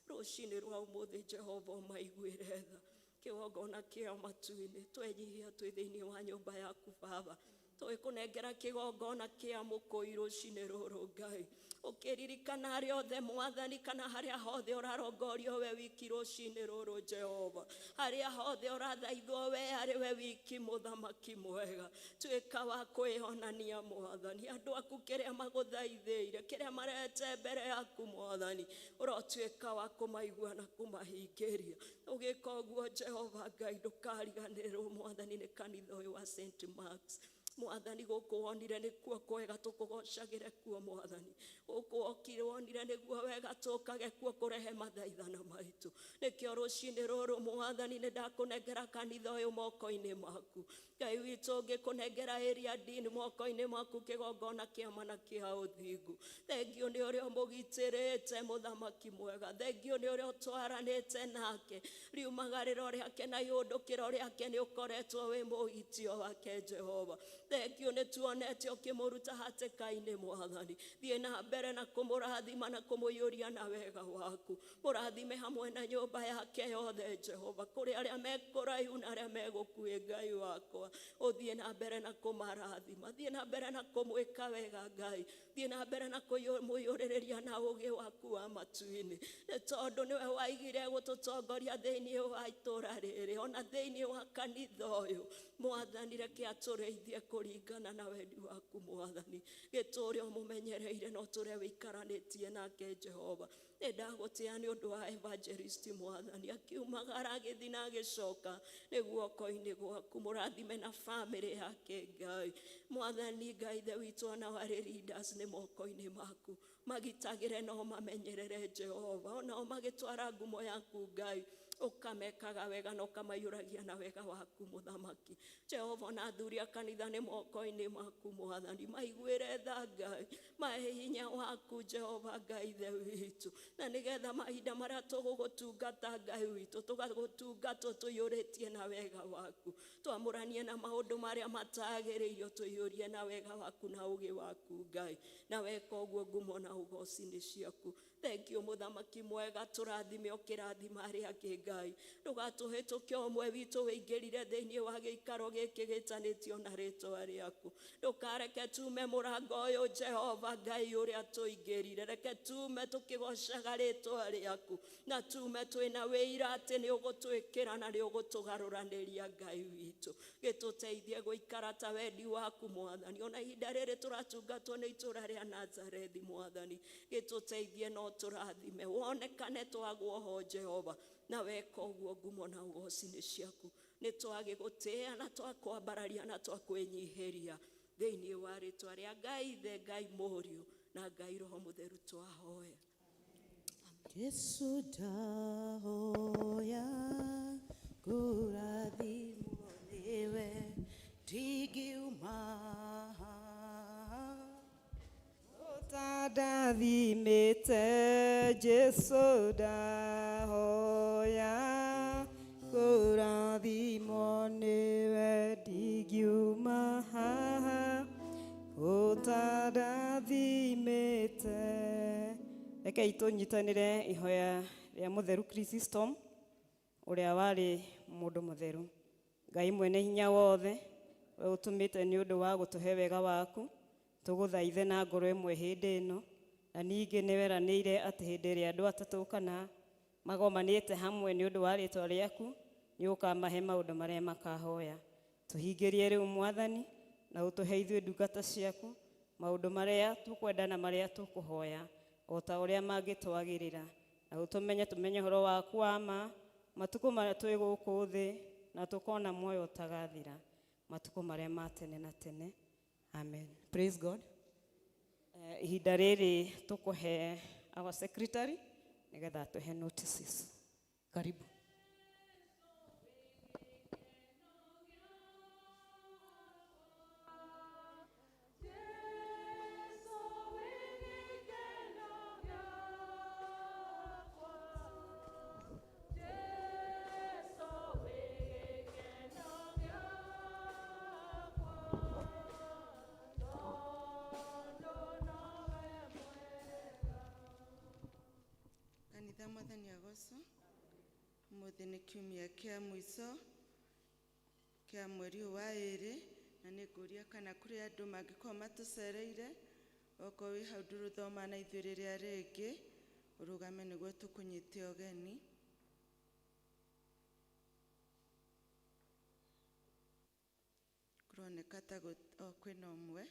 Rũcinĩ rwa ũmũthĩ Jehova ũmaiguĩre tha. Kĩgongona kĩa matu-inĩ twenyihia twĩ thĩinĩ wa nyũmba yaku Baba, twĩkũnengera kĩgongona kĩa mũkũi rũcinĩ rũrũ Ngai, ũkĩririkana arĩa othe Mwathani, kana harĩa hothe ũrarongorio we wiki rũcinĩ rũrũ Jehova, harĩa hothe ũrathaithwo we arĩ we wiki mũthamaki mwega, tuĩka wa kwĩonania Mwathani, andũ aku kĩrĩa magũthaithĩire, kĩrĩa marete mbere yaku Mwathani, ũrotuĩka wa kũmaigua na kũmahingĩria. Ũgĩka ũguo Jehova Ngai, ndũkariganĩrwo Mwathani nĩ kanitha ũyũ wa St. Mark's Mwathani. Gũkũ wonire nĩkuo kwega tũkũgocagĩre kuo Mwathani, gũkũ wokire wonire nĩguo wega tũkage kuo kũrehe mathaithana maitũ. Nĩkĩo rũcinĩ rũrũ Mwathani nĩ ndakũnengera kanitha ũyũ moko-inĩ maku Ngai witũ, ngĩkũnengera area dean moko-inĩ maku, kĩgongona kĩa ma na kĩa ũthingu. Thengio nĩ ũrĩa ũmũgitĩrĩte mũthamaki mwega, thengio nĩ ũrĩa ũtwaranĩte nake, riumagarĩro rĩake na ihũndũkĩro rĩake nĩ ũkoretwo wĩ mũgitio wake Jehova. Thengio nĩ tuonete ũkĩmũruta hatĩka-inĩ Mwathani, thiĩ na mbere na kũmũrathima na kũmũiyũria na wega waku, mũrathime hamwe na nyũmba yake yothe Jehova, kũrĩ arĩa me kũraihu na arĩa me gũkuhĩ Ngai wakwa, ũthiĩ na mbere na kũmarathima, thiĩ na mbere na kũmwĩka wega Ngai, thiĩ na mbere na kũmũiyũrĩrĩria na ũũgĩ waku wa matu-inĩ, nĩ tondũ nĩwe waigire gũtũtongoria thĩinĩ wa itũũra rĩrĩ ona thĩinĩ wa kanitha ũyũ Mwathani. Reke atũrĩithie kũringana na wendi waku Mwathani, gĩtũũre ũmũmenyereire na ũtũũre wĩikaranĩtie nake Jehova. Nĩ ndagũtĩa nĩ ũndũ wa evangelist Mwathani, akiumagara agĩthiĩ na agĩcoka nĩ guoko-inĩ gwaku, mũrathime na famĩlĩ yake Ngai. Mwathani Ngai Ithe witũ, ona warĩ leaders nĩ moko-inĩ maku, magitagĩre no mamenyerere Jehova, onao magĩtwara ngumo yaku Ngai, ũkamekaga wega na ũkamaiyũragia na wega waku mũthamaki Jehova. Ona athuri a kanitha nĩ moko-inĩ maku Mwathani, maiguĩre tha Ngai, mahe hinya waku Jehova Ngai Ithe witũ, na nĩgetha mahinda marĩa tũgũgũtungata Ngai witũ, tũgagũtungata tũiyũrĩtie na wega waku, twamũranie na maũndũ marĩa matagĩrĩirio, tũiyũrie na wega waku na ũũgĩ waku Ngai, na weka ũguo ngumo na ũgoci nĩ ciaku. Thengio mũthamaki mwega, tũrathime ũkĩrathima arĩa angĩ Ngai, ndũgatũhĩtũke ũmwe witũ wĩingĩrire thĩinĩ wa gĩikaro gĩkĩ gĩtanĩtio na rĩtwa rĩaku. Ndũkareke tume mũrango ũyũ Jehova Ngai ũrĩa tũingĩrire, reke tume tũkĩgocaga rĩtwa rĩaku, na tume twĩna wĩira atĩ nĩ ũgũtwĩkĩra na nĩ ũgũtũgarũranĩria Ngai witũ. Gĩtũteithie gũikara ta wendi waku Mwathani, ona ihinda rĩrĩ tũratungatwo nĩ itũũra rĩa Nazarethi Mwathani, gĩtũteithie no tũrathime wonekane twagwo ho Jehova, na weka ũguo ngumo na ũgoci nĩ ciaku. Nĩ twagĩgũtĩĩa na twakwambararia na twakwĩnyihĩria thĩinĩ wa rĩtwa rĩa Ngai Ithe, Ngai Mũriũ na Ngai Roho Mũtheru twahoya. Jesu ndahoya kũrathimwo nĩwe, ndingiuma ũtandathimĩte. Jesu ndahoya kũrathimwo nĩwe, ndingiuma haha ũtandathimĩte. Rekei tũnyitanĩre ihoya rĩa mũtheru Chrysostom, ũrĩa warĩ mũndũ mũtheru. Ngai mwene hinya wothe, we ũtũmĩte nĩ ũndũ wa gũtũhe wega waku, tũgũthaithe na ngoro ĩmwe hĩndĩ ĩno, na ningĩ nĩ weranĩire atĩ hĩndĩ ĩrĩa andũ atatũ kana magomanĩte hamwe nĩ ũndũ wa rĩtwa rĩaku, nĩ ũkamahe maũndũ marĩa makahoya. Tũhingĩrie rĩu Mwathani, na ũtũhe ithuĩ ndungata ciaku maũndũ marĩa tũkwenda na marĩa tũkũhoya o ta ũrĩa mangĩtwagĩrĩra, na ũtũmenye tũmenye ũhoro waku wa ma matukũ marĩa twĩ gũkũ thĩ, na tũkona muoyo ũtagathira matukũ marĩa ma tene na tene. Amen. Praise God. Ihinda rĩrĩ tũkũhe our secretary nĩgetha atũhe notices. Karibu. Kanitha mwathani agocwo. Ũmũthĩ nĩ kiumia kĩa mũico kĩa mweri ũyũ wa ĩrĩ, na nĩ ngũria kana kũrĩ andũ mangĩkorwo matũcereire. Okorwo wĩ hau ndũrũthoma na ithuĩ rĩrĩa rĩngĩ, ũrũgame nĩguo tũkũnyite ũgeni. Kũroneka ta kwĩna ũmwe.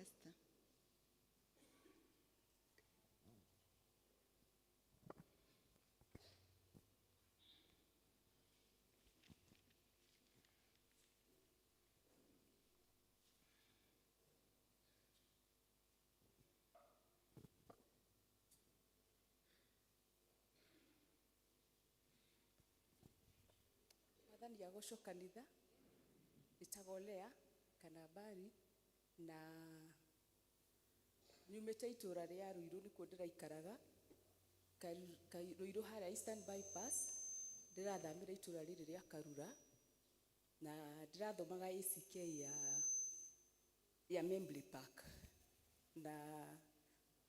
Esther. Mwathani agocwo kanitha. Njĩtagwo Lea kana Bari, na nyumĩte itũra rĩa Ruiru, nĩkuo ndĩraikaraga. Ruiru harĩa Eastern Bypass, ndĩrathamĩra itũra rĩrĩ rĩa Karura, na ndĩrathomaga ACK ya Membley Park, na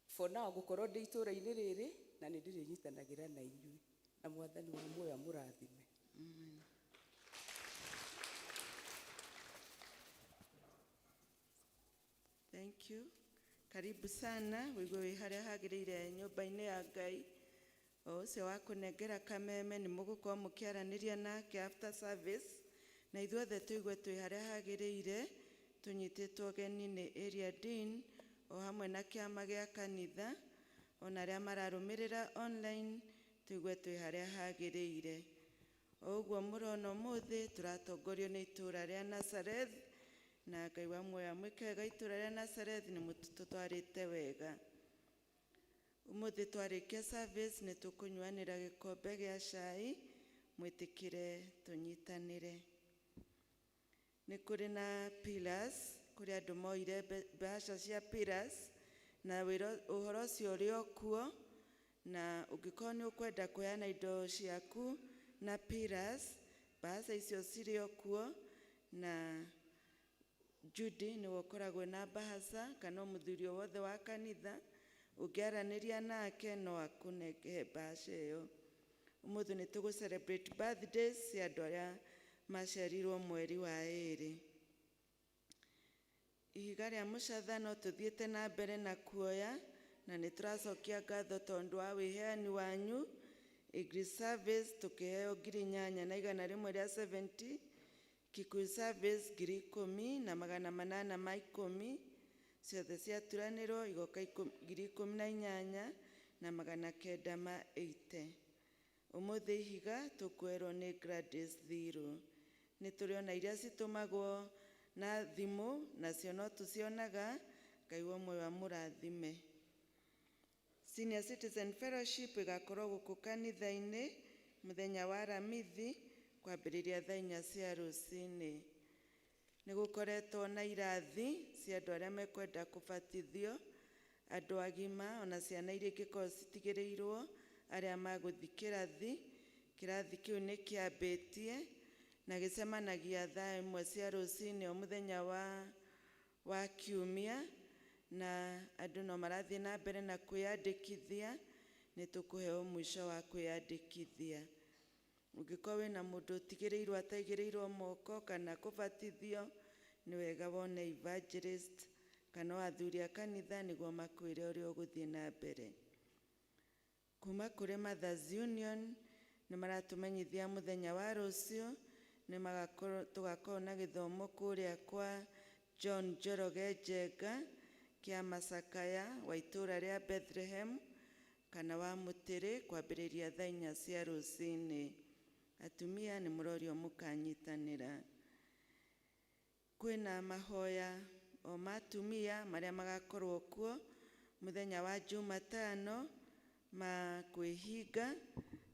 for now ngũkorwo ndĩ itũra-inĩ rĩrĩ, na nĩ ndĩrĩnyitanagĩra na inyuĩ, na mwathani wa muoyo amũrathime. Amen. Thank you. Karibu sana, wĩigue wĩ harĩa hagĩrĩire nyũmba-inĩ ya Ngai. O ũcio wa kũnengera kameme nĩ mũgũkorwo mũkĩaranĩria nake after service, na ithuothe tũigue twĩ harĩa hagĩrĩire, tũnyitĩtwo ũgeni nĩ area dean o hamwe na kĩama gĩa kanitha, ona arĩa mararũmĩrĩra online, tũigue twĩ harĩa hagĩrĩire. O ũguo mũrona ũmũthĩ tũratongorio nĩ itũra rĩa Nazareth, na Ngai wa muoyo amwĩke wega. Itũra rĩa Nazareth nĩ mũtũtwarĩte wega. Ũmũthĩ twarĩkia service nĩ tũkũnyuanĩra gĩkombe gĩa cai, mwĩtĩkĩre tũnyitanĩre. Nĩ kũrĩ na pillars, kũrĩ andũ moire mbeca cia pillars, na wĩra ũhoro ũcio ũrĩ o kuo, na ũngĩkorwo nĩ ũkwenda kũheana indo ciaku na pillars, mbeca icio cirĩ o kuo, na Judy nĩwe ũkoragwo na mbahaca, kana mũthuri o wothe wa kanitha ũngĩaranĩria nake no akũnenge mbahaca ĩyo. Ũmũthĩ nĩ tũgũ celebrate birthdays cia andũ arĩa maciarirwo mweri wa ĩrĩ. Ihiga rĩa mũcatha no tũthiĩte na mbere na kuoya, na nĩ tũracokia ngatho tondũ wa wĩheani wanyu. English service tũkĩheo 8,170, Kikuyu service 10,810, ciothe ciaturanĩrwo igoka 18,980. Ũmũthĩ ihiga tũkuoerwo nĩ Gladys Thiru. Nĩ tũrĩ ona iria citũmagwo na thimũ, nacio no tũcionaga. Ngai wa muoyo amũrathime. Senior Citizen Fellowship ĩgakorwo gũkũ kanitha-inĩ mũthenya wa Aramithi kwambĩrĩria thaa inya cia rũcinĩ. Nĩ gũkoretwo na irathi cia andũ arĩa mekwenda kũbatithio, andũ agima ona ciana iria ingĩkorwo citigĩrĩirwo arĩa magũthiĩ kĩrathi. Kĩrathi kĩu nĩ kĩambĩtie na gĩcemanagia thaa 1 cia rũcinĩ o mũthenya wa kiumia, na andũ no marathiĩ na mbere na kwĩyandĩkithia. Nĩ tũkũheo mũico wa kwĩyandĩkithia. Ũngĩkorwo wĩna mũndũ ũtigĩrĩirwo ataigĩrĩirwo moko kana kũbatithio, nĩ wega wone evangelist kana athuri a kanitha nĩguo makwĩre ũrĩa ũgũthiĩ na mbere. Kuma kũrĩ Mothers Union nĩ maratũmenyithia mũthenya wa rũciũ nĩ tũgakorwo na gĩthomo kũrĩa kwa John Njoroge Njenga kĩa Macakaya wa itũra rĩa Bethlehem kana wa Mũtĩrĩ kwambĩrĩria thaa 4 cia rũcinĩ. Atumia nĩ mũrorio mũkanyitanĩra. Kwĩna mahoya o ma atumia marĩa magakorwo kuo Mũthenya wa Jumatano ma kwĩhinga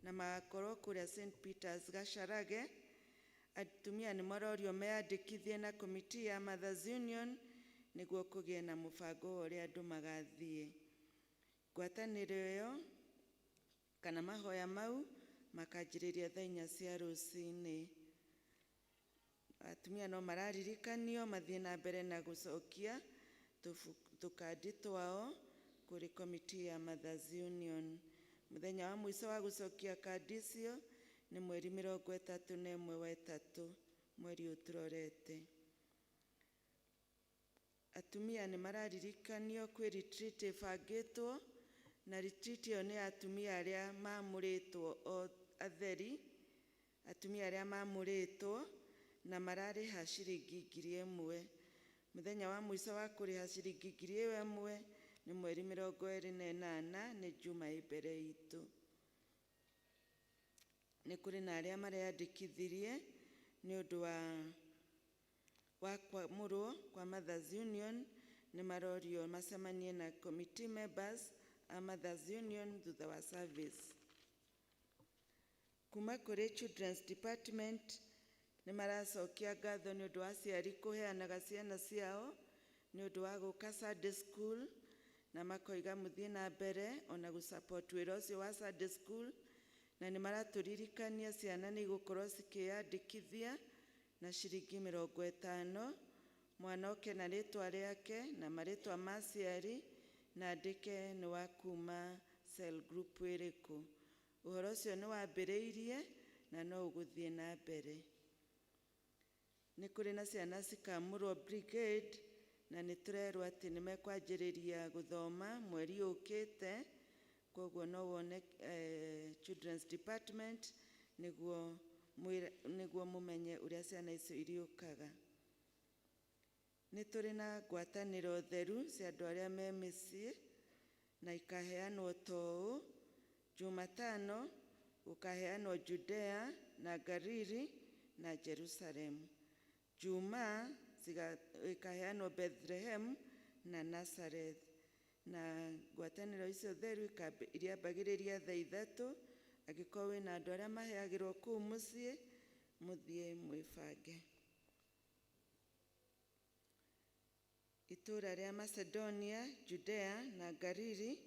na magakorwo kũrĩa St Peters Gacharage. Atumia nĩ marorio meyandĩkithie na komiti ya Mothers Union nĩguo kũgĩe na mũbango wa ũrĩa andũ magathiĩ. Ngwatanĩro ĩyo kana mahoya mau makanjĩrĩria thaa 4 cia rũcinĩ. Atumia no mararirikanio mathiĩ na mbere na gũcokia tũkandi twao kũrĩ komiti ya Mothers Union. Mũthenya wa mũico wa gũcokia kandi icio nĩ mweri 31 wa 3 mweri ũyũ tũrorete. Atumia nĩ mararirikanio kwĩ retreat ĩbangĩtwo, na retreat ĩyo nĩ ya atumia arĩa mamũrĩtwo o atheri, atumia arĩa mamũrĩtwo na mararĩha ciringi 1000. Mũthenya wa mũico wa kũrĩha ciringi 1000 nĩ mweri 28, nĩ Juma ĩ mbere itũ. Nĩ kũrĩ na arĩa mareyandĩkithirie nĩ ũndũ wa kwamũrwo kwa Mothers Union, nĩ marorio macemanie na committee members a Mothers Union thutha wa service. Kuma kũrĩ Children's Department nĩ maracokia ngatho nĩ ũndũ wa aciari kũheanaga ciana ciao nĩ ũndũ wa gũka Sunday school, na makoiga mũthiĩ na mbere ona gũ-support wĩra ũcio wa Sunday school, na nĩ maratũririkania ciana nĩ igũkorwo cikĩyandĩkithia na ciringi 50, mwana oke na rĩtwa rĩake na marĩtwa ma aciari na andĩke nĩ wa kuma cell group ĩrĩkũ. Ũhoro ũcio nĩ wambĩrĩirie na no ũgũthiĩ na mbere. Nĩ kũrĩ na ciana cikamũrwo brigade, na nĩ tũrerwo atĩ nĩ mekwanjĩrĩria gũthoma mweri ũkĩte, koguo no wone Children's Department nĩguo mũmenye ũrĩa ciana icio iriũkaga. Nĩ tũrĩ na ngwatanĩro theru cia andũ arĩa me mĩciĩ na ikaheanwo ta ũũ: Jumatano gũkaheanwo Judea na Galili na Jerusalem, Jumaa ikaheanwo Bethlehem na Nazareth, na ngwatanĩro icio theru iriambagĩrĩria thaa 3. Angĩkorwo wĩna andũ arĩa maheagĩrwo kũu mũciĩ, mũthiĩ mwĩbange. Itũũra rĩa Macedonia, Judea na Galili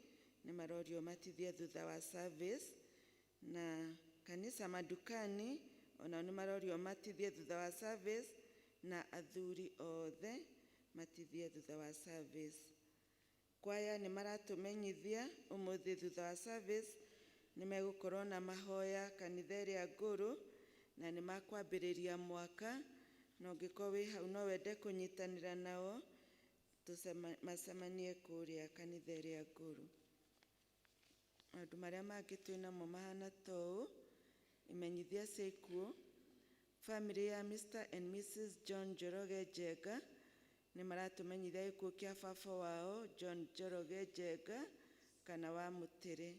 nĩ marorio matithie thutha wa service, na kanisa madukani onao nĩ marorio matithie thutha wa service, na athuri othe matithie thutha wa service. Kwaya nĩ maratũmenyithia ũmũthĩ thutha wa service nĩ megũkorwo na mahoya kanitha ĩrĩa ngũrũ, na nĩ makwambĩrĩria mwaka, na ũngĩkorwo wĩ hau no wende kũnyitanĩra nao, macemanie kũrĩa kanitha ĩrĩa ngũrũ. Maũndũ marĩa mangĩ twĩnamo mahana ta ũũ: imenyithia cia ikuũ. Family ya Mr and Mrs John Njoroge Njenga nĩ maratũmenyithia gĩkuũ kĩa baba wao John Njoroge Njenga kana wa Mũtĩrĩ.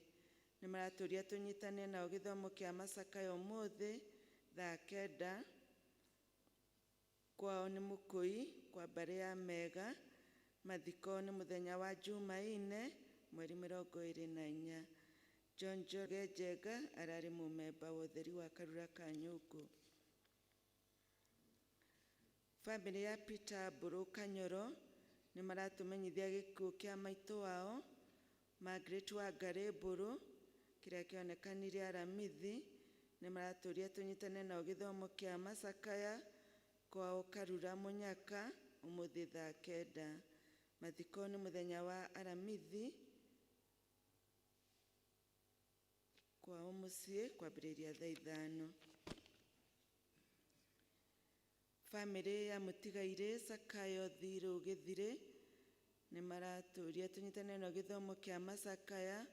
Nĩ maratũria tũnyitane nao gĩthomo kĩa macakaya ũmũthĩ thaa 9, kwao nĩ Mũkũi kwa mbarĩ ya Mega. Mathiko nĩ mũthenya wa Jumaine mweri 24. John Njoroge Njenga ararĩ mũmemba wa ũtheri wa Karura ka Nyũngũ. Family ya Peter Mbũrũ Kanyoro nĩ maratũmenyithia gĩkuũ kĩa maitũ wao Margaret Wangarĩ Mbũrũ kĩrĩa kĩonekanire Aramithi. Nĩ maratũria tũnyitane nao gĩthomo kĩa macakaya kwao Karura Mũnyaka ũmũthĩ thaa 9. Mathiko nĩ mũthenya wa Aramithi kwao mũciĩ kwambĩrĩria thaa 5. Family ya mũtigairĩ Sakayo Thirũ Gĩthirĩ nĩ maratũria tũnyitane nao gĩthomo kĩa macakaya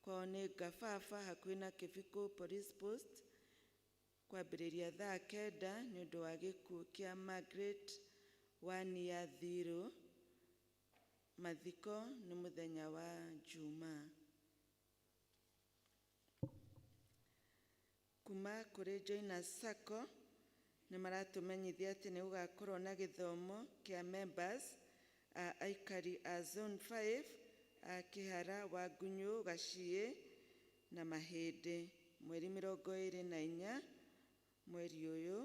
kwao nĩ Ngababa hakuhĩ na Kĩbikũ Police Post kwambĩrĩria thaa 9 nĩ ũndũ wa gĩkuũ kĩa Margaret Wania Thirũ. Mathiko nĩ mũthenya wa Jumaa. Kuma kũrĩ Joiners Sacco nĩ maratũmenyithia atĩ nĩ gũgakorwo na gĩthomo kĩa members a aikari a Zone 5 a Kĩhara, Wangunyũ, Gaciĩ na Mahĩndĩ, mweri 24 mweri ũyũ,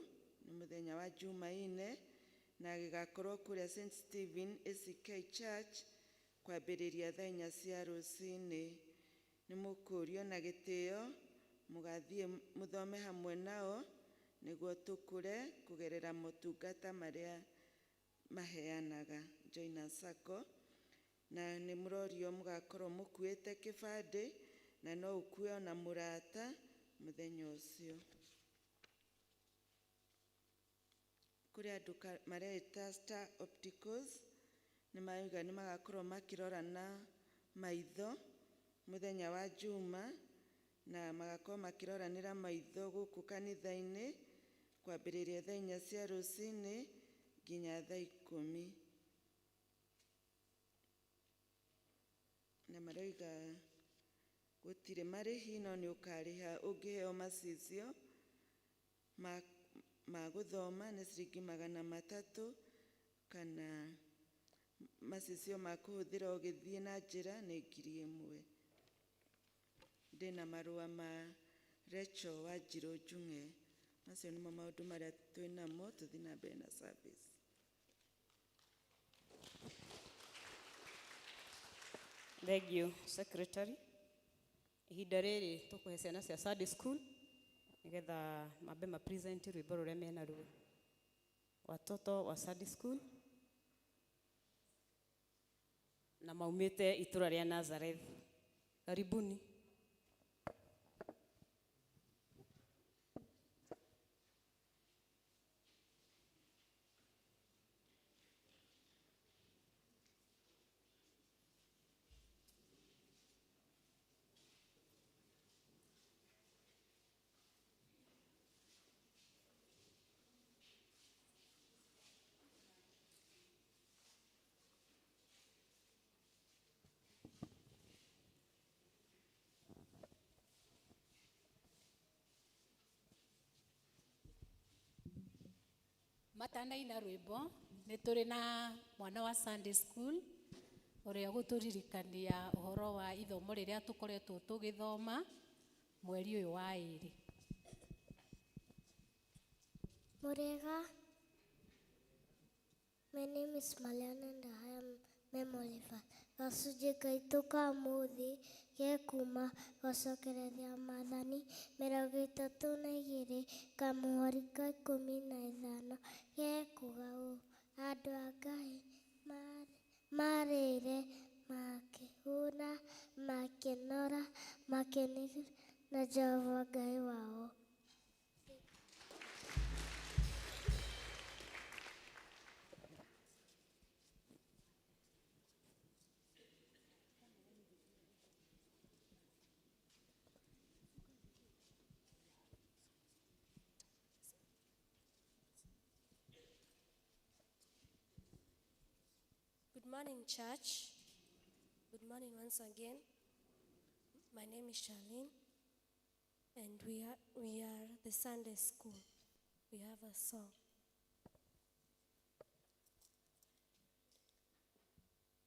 nĩ mũthenya wa Jumaine, na gĩgakorwo kũrĩa St. Stephen ACK Church kwambĩrĩria thaa 4 cia rũcinĩ. Nĩ mũkũrio na gĩtĩo mũgathiĩ mũthome hamwe nao nĩguo tũkũre kũgerera motungata marĩa maheanaga Join Sacco. Na nĩ mũrorio mũgakorwo mũkuĩte kĩbandĩ na no ũkue ona mũrata mũthenya ũcio. Kũrĩ andũ mareita Star Opticals, nĩ marauga nĩ magakorwo makĩrorana maitho mũthenya wa Juma, na magakorwo makĩroranĩra maitho gũkũ kanitha-inĩ kwambĩrĩria thaa 4 cia rũcinĩ nginya thaa 10. Na maroiga gũtirĩ marĩhi, no nĩ ũkarĩha ũngĩheo macicio ma gũthoma nĩ ciringi 300, kana macicio ma kũhũthĩra ũgĩthiĩ na njĩra nĩ 1000. Ndĩna marũa ma Rachel Wanjirũ Njung'e. Macio nĩmo maũndũ marĩa twĩnamo, tũthiĩ na mbere na service. Thank you, Secretary. Ihinda rĩrĩ tũkũhe ciana cia Sunday school nĩgetha mambe ma present rwĩmbo rũrĩa menaruo. Watoto wa Sunday school na maumĩte itũra rĩa Nazareth. Karibuni. Matanaina rwĩmbo nĩ tũrĩ na mwana wa Sunday school ũrĩa ũgũtũririkania ũhoro wa ithomo rĩrĩa tũkoretwo tũgĩthoma mweri ũyũ wa 2. Murega. My name is Maliana and I am memory verse. Gacunjĩ gaitũ ka mũthĩ gekuma gũcokereria Maathani 32 kamũhari ka 15 gekuga ũũ: andũ a Ngai marĩire makĩhũna, makĩnora, makenire na Jehova Ngai wao. Good morning, church. Good morning once again. My name is Charlene, and we are the Sunday school. We have a song.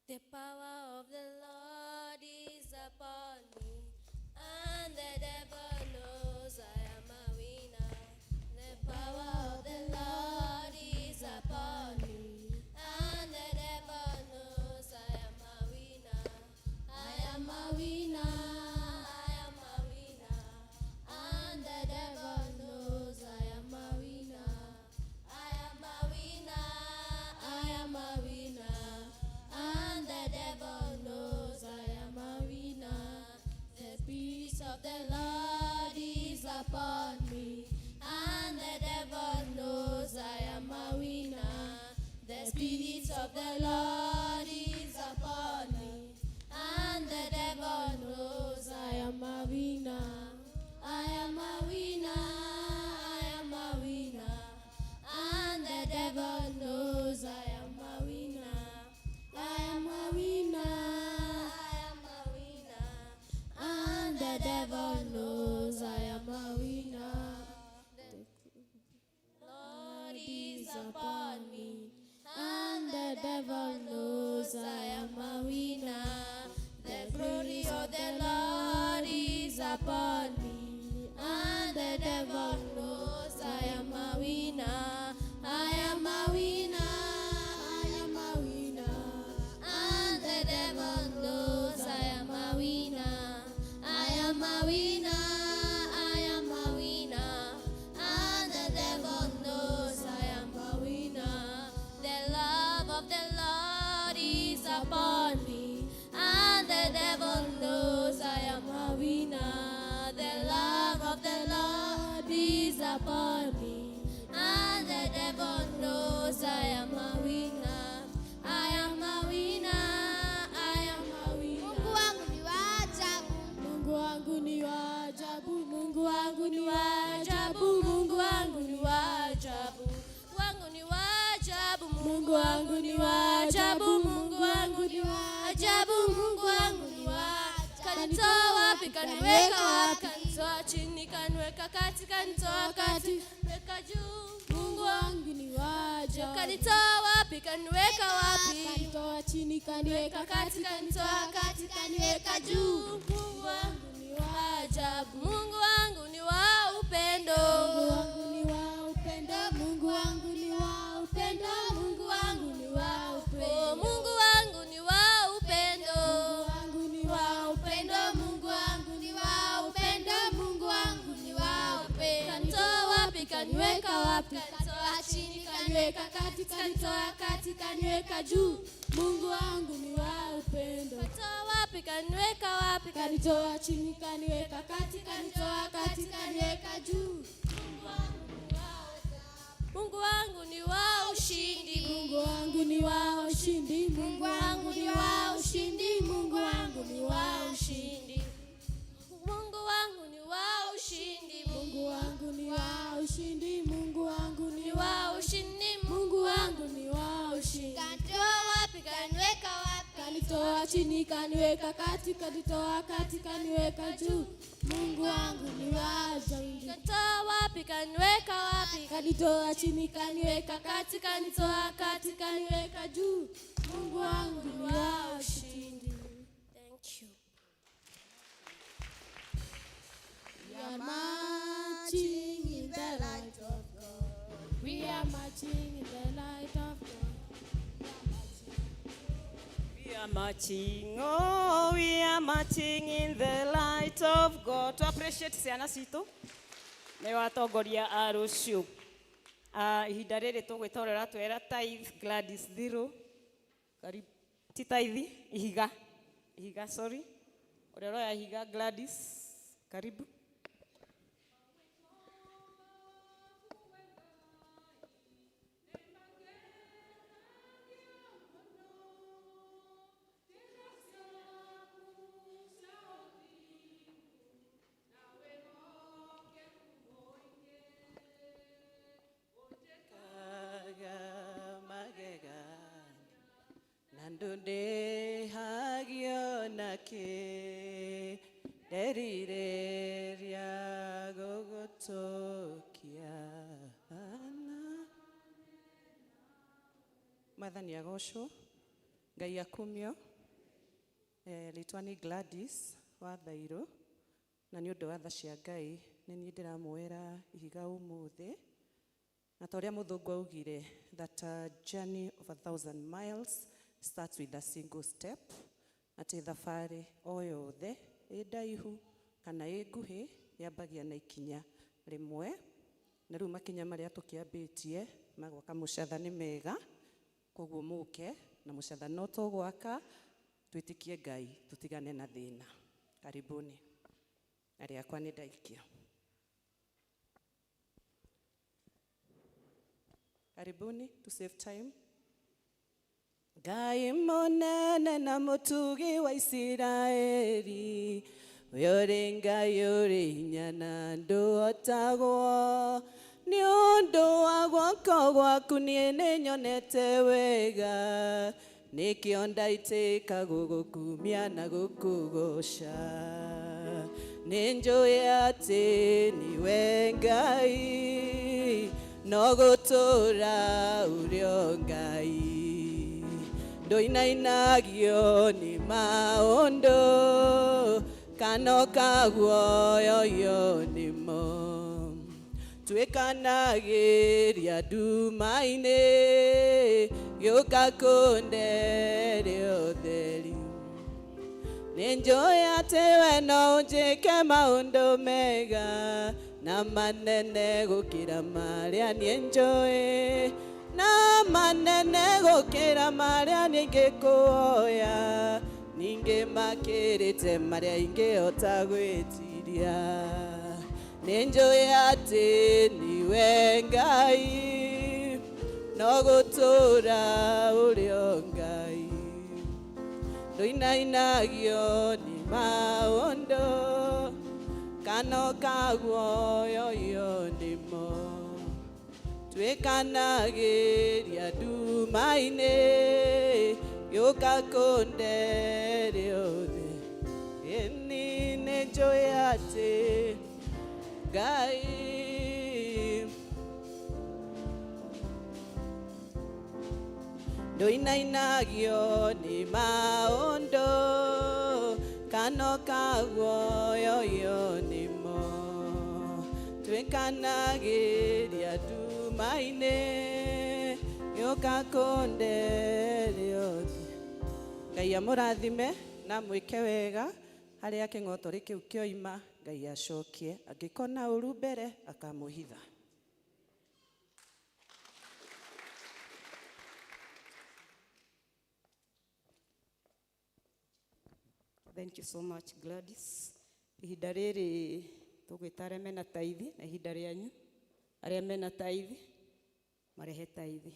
The power of the Lord is upon me, and the devil knows I am a winner. The power of the Lord is upon me, and the devil knows I am a winner. I am a winner, I am a winner, and the devil knows I am a winner. I am a winner, I am a winner, and the devil knows I am a winner. The peace of the Lord is upon me, and the devil knows I am a winner. The Spirit of the Lord is upon me, and the devil knows I am a winner. I am a winner, I am a winner, and the devil knows I am a winner. I am a winner, I am a winner, and the devil knows I am a winner. The Lord is upon me, and the devil knows I am a winner. The Mungu wangu ni wa ajabu, Mungu wangu ni wa ajabu, Mungu wangu ni wa kanitoa wapi, kaniweka wapi, kanitoa chini, kaniweka kati, kanitoa kati, weka juu. Mungu wangu ni wa ajabu. Kanitoa wapi, kaniweka wapi, Kanitoa chini, kaniweka kati, kanitoa kati, kaniweka juu. Mungu wangu ni wa ajabu, Mungu wangu ni wa upendo, Mungu wangu ni wa upendo, Mungu wangu ni wa upendo, Mungu wangu ni wa upendo. Oh, Mungu wangu ni wa upendo, Mungu wangu ni wa upendo, Mungu wangu ni wa upendo, Mungu wangu ni wa upendo. Kanitoa wapi, kaniweka wapi, Kanitoa chini, kaniweka kati, kanitoa kati, kaniweka juu. Mungu wangu ni wa upendo. Kanitoa wapi, kaniweka wapi, Kanitoa chini, kaniweka kati, kanitoa kati, kaniweka juu. Mungu wangu ni wa ushindi, Mungu wangu ni wa ushindi, Mungu wangu ni wa ushindi, Mungu wangu ni wa ushindi. Mungu wangu ni wa ushindi, Mungu wangu ni wa ushindi, Mungu wangu ni wa ushindi, Mungu wangu ni wa ushindi. Kanitoa wapi, kaniweka wapi, Kanitoa chini, kaniweka kati, kanitoa kati, kaniweka juu. Mungu wangu ni wa ajabu. Kanitoa wapi, kaniweka wapi, Kanitoa chini, kaniweka kati, kanitoa kati, kaniweka juu. Mungu wangu ni wa ushindi. Thank you. We are marching in the light of God. We are marching in the light of God. We are marching, oh, we are marching in the light of God. To appreciate ciana citũ nĩ watongoria a rũciũ. Ah, ihinda rĩrĩ tũgwĩtorera twera tithe Gladys Thiru. Karibu. Ti tithe, ihiga. Ihiga, sorry. Ũrĩa ũroya ihiga Gladys, karibu. Kaga magegani na ndũndĩhagio nakĩ nderirĩria gũgũtũkia na Mwathani agocwo Ngai akumio. Rĩtwa nĩ Gladys wa Thairũ na nĩ ũndũ wa tha cia Ngai nĩ niĩ ndĩramuoera ihiga ũmũthĩ na ta ũrĩa mũthũngũ augire that a journey of 1,000 miles starts with a single step, atĩ thabarĩ o yothe ĩ ndaihu kana ĩ nguhĩ yambagia na ikinya rĩmwe, na rĩu makinya marĩa tũkĩambĩtie ma gwaka mũcatha nĩ mega, koguo mũke na mũcatha no tũgwaka, twĩtĩkie Ngai tũtigane na thĩna. Karibuni. Na rĩakwa nĩ ndaikia. Karibuni to save time. Ngai mũnene na mũtugi wa Isiraeli, we ũrĩ Ngai ũrĩ hinya na ndũhotagwo. Nĩ ũndũ wa guoko gwaku niĩ nĩnyonete wega, nĩkĩo ndaitĩka gũgũkumia na gũkũgoca. Nĩnjũĩ atĩ nĩwe Ngai, no gũtũũra ũrĩ o Ngai. Ndũinainagio nĩ maũndũ kana ũkaguoyoyio nĩmo. Tuĩkanagĩria nduma-inĩ, gĩũka kũndeere ũtheri. Nĩnjũĩ atĩ we no ũnjĩke maũndũ mega na manene gũkĩra marĩa niĩ njũĩ, na manene gũkĩra marĩa niĩ ingĩkũhoya, ningĩ makĩrĩte marĩa ingĩhota gwĩtiria. Nĩnjũĩ atĩ nĩwe Ngai, no gũtũũra ũrĩ o Ngai. Ndũinainagio nĩ maũndũ kana ũkaguoyoyio nĩmo. Twĩkanagĩria nduma-inĩ gĩũka kũndeere othe. Ĩni nĩ njũĩ atĩ Ngai ndũinainagio nĩ maũndũ kana ũkaguoyoyio nĩmo. Twĩkanagĩria nduma-inĩ gĩũka kũndeere othe. Ngai amũrathime na mwĩke wega harĩa kĩng'otori kĩu kĩoima. Ngai acokie angĩkona ũru mbere akamũhitha. Thank you so much, Gladys. Ihinda rĩrĩ tũgwĩta arĩa mena taithi na ihinda rĩanyu. Arĩa mena taithi marehe taithi.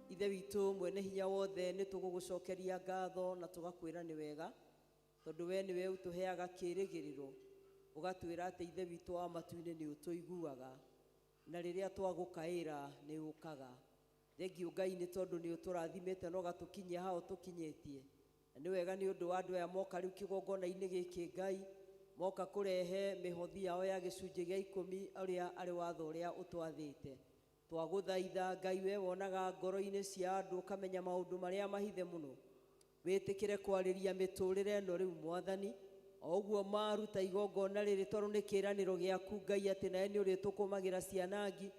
Ithe witũ mwene hinya wothe nĩ tũgũgũcokeria ngatho na tũgakwĩra nĩ wega tondũ we nĩwe ũtũheaga kĩĩrĩgĩrĩro ũgatwĩra atĩ Ithe witũ wa matu-inĩ nĩ ũtũiguaga na rĩrĩa twagũkaĩra nĩ ũkaga. Thengiũ Ngai nĩ tondũ nĩ ũtũrathimĩte na ũgatũkinyia hau tũkinyĩtie. Na nĩ wega nĩ ũndũ wa andũ aya moka rĩu kĩgongona-inĩ gĩkĩ Ngai moka kũrehe mĩhothi yao ya gĩcunjĩ gĩa ikũmi ũrĩa arĩ watho ũrĩa ũtwathĩte. Twagũthaitha Ngai we wonaga ngoro-inĩ cia andũ ũkamenya maũndũ marĩa mahithe mũno. Wĩtĩkĩre kwarĩria mĩtũrĩre ĩno rĩu Mwathani o ũguo maruta igongona rĩrĩ tondũ nĩ kĩĩranĩro gĩaku Ngai atĩ nawe nĩ ũrĩtũkũmagĩra ciana ngi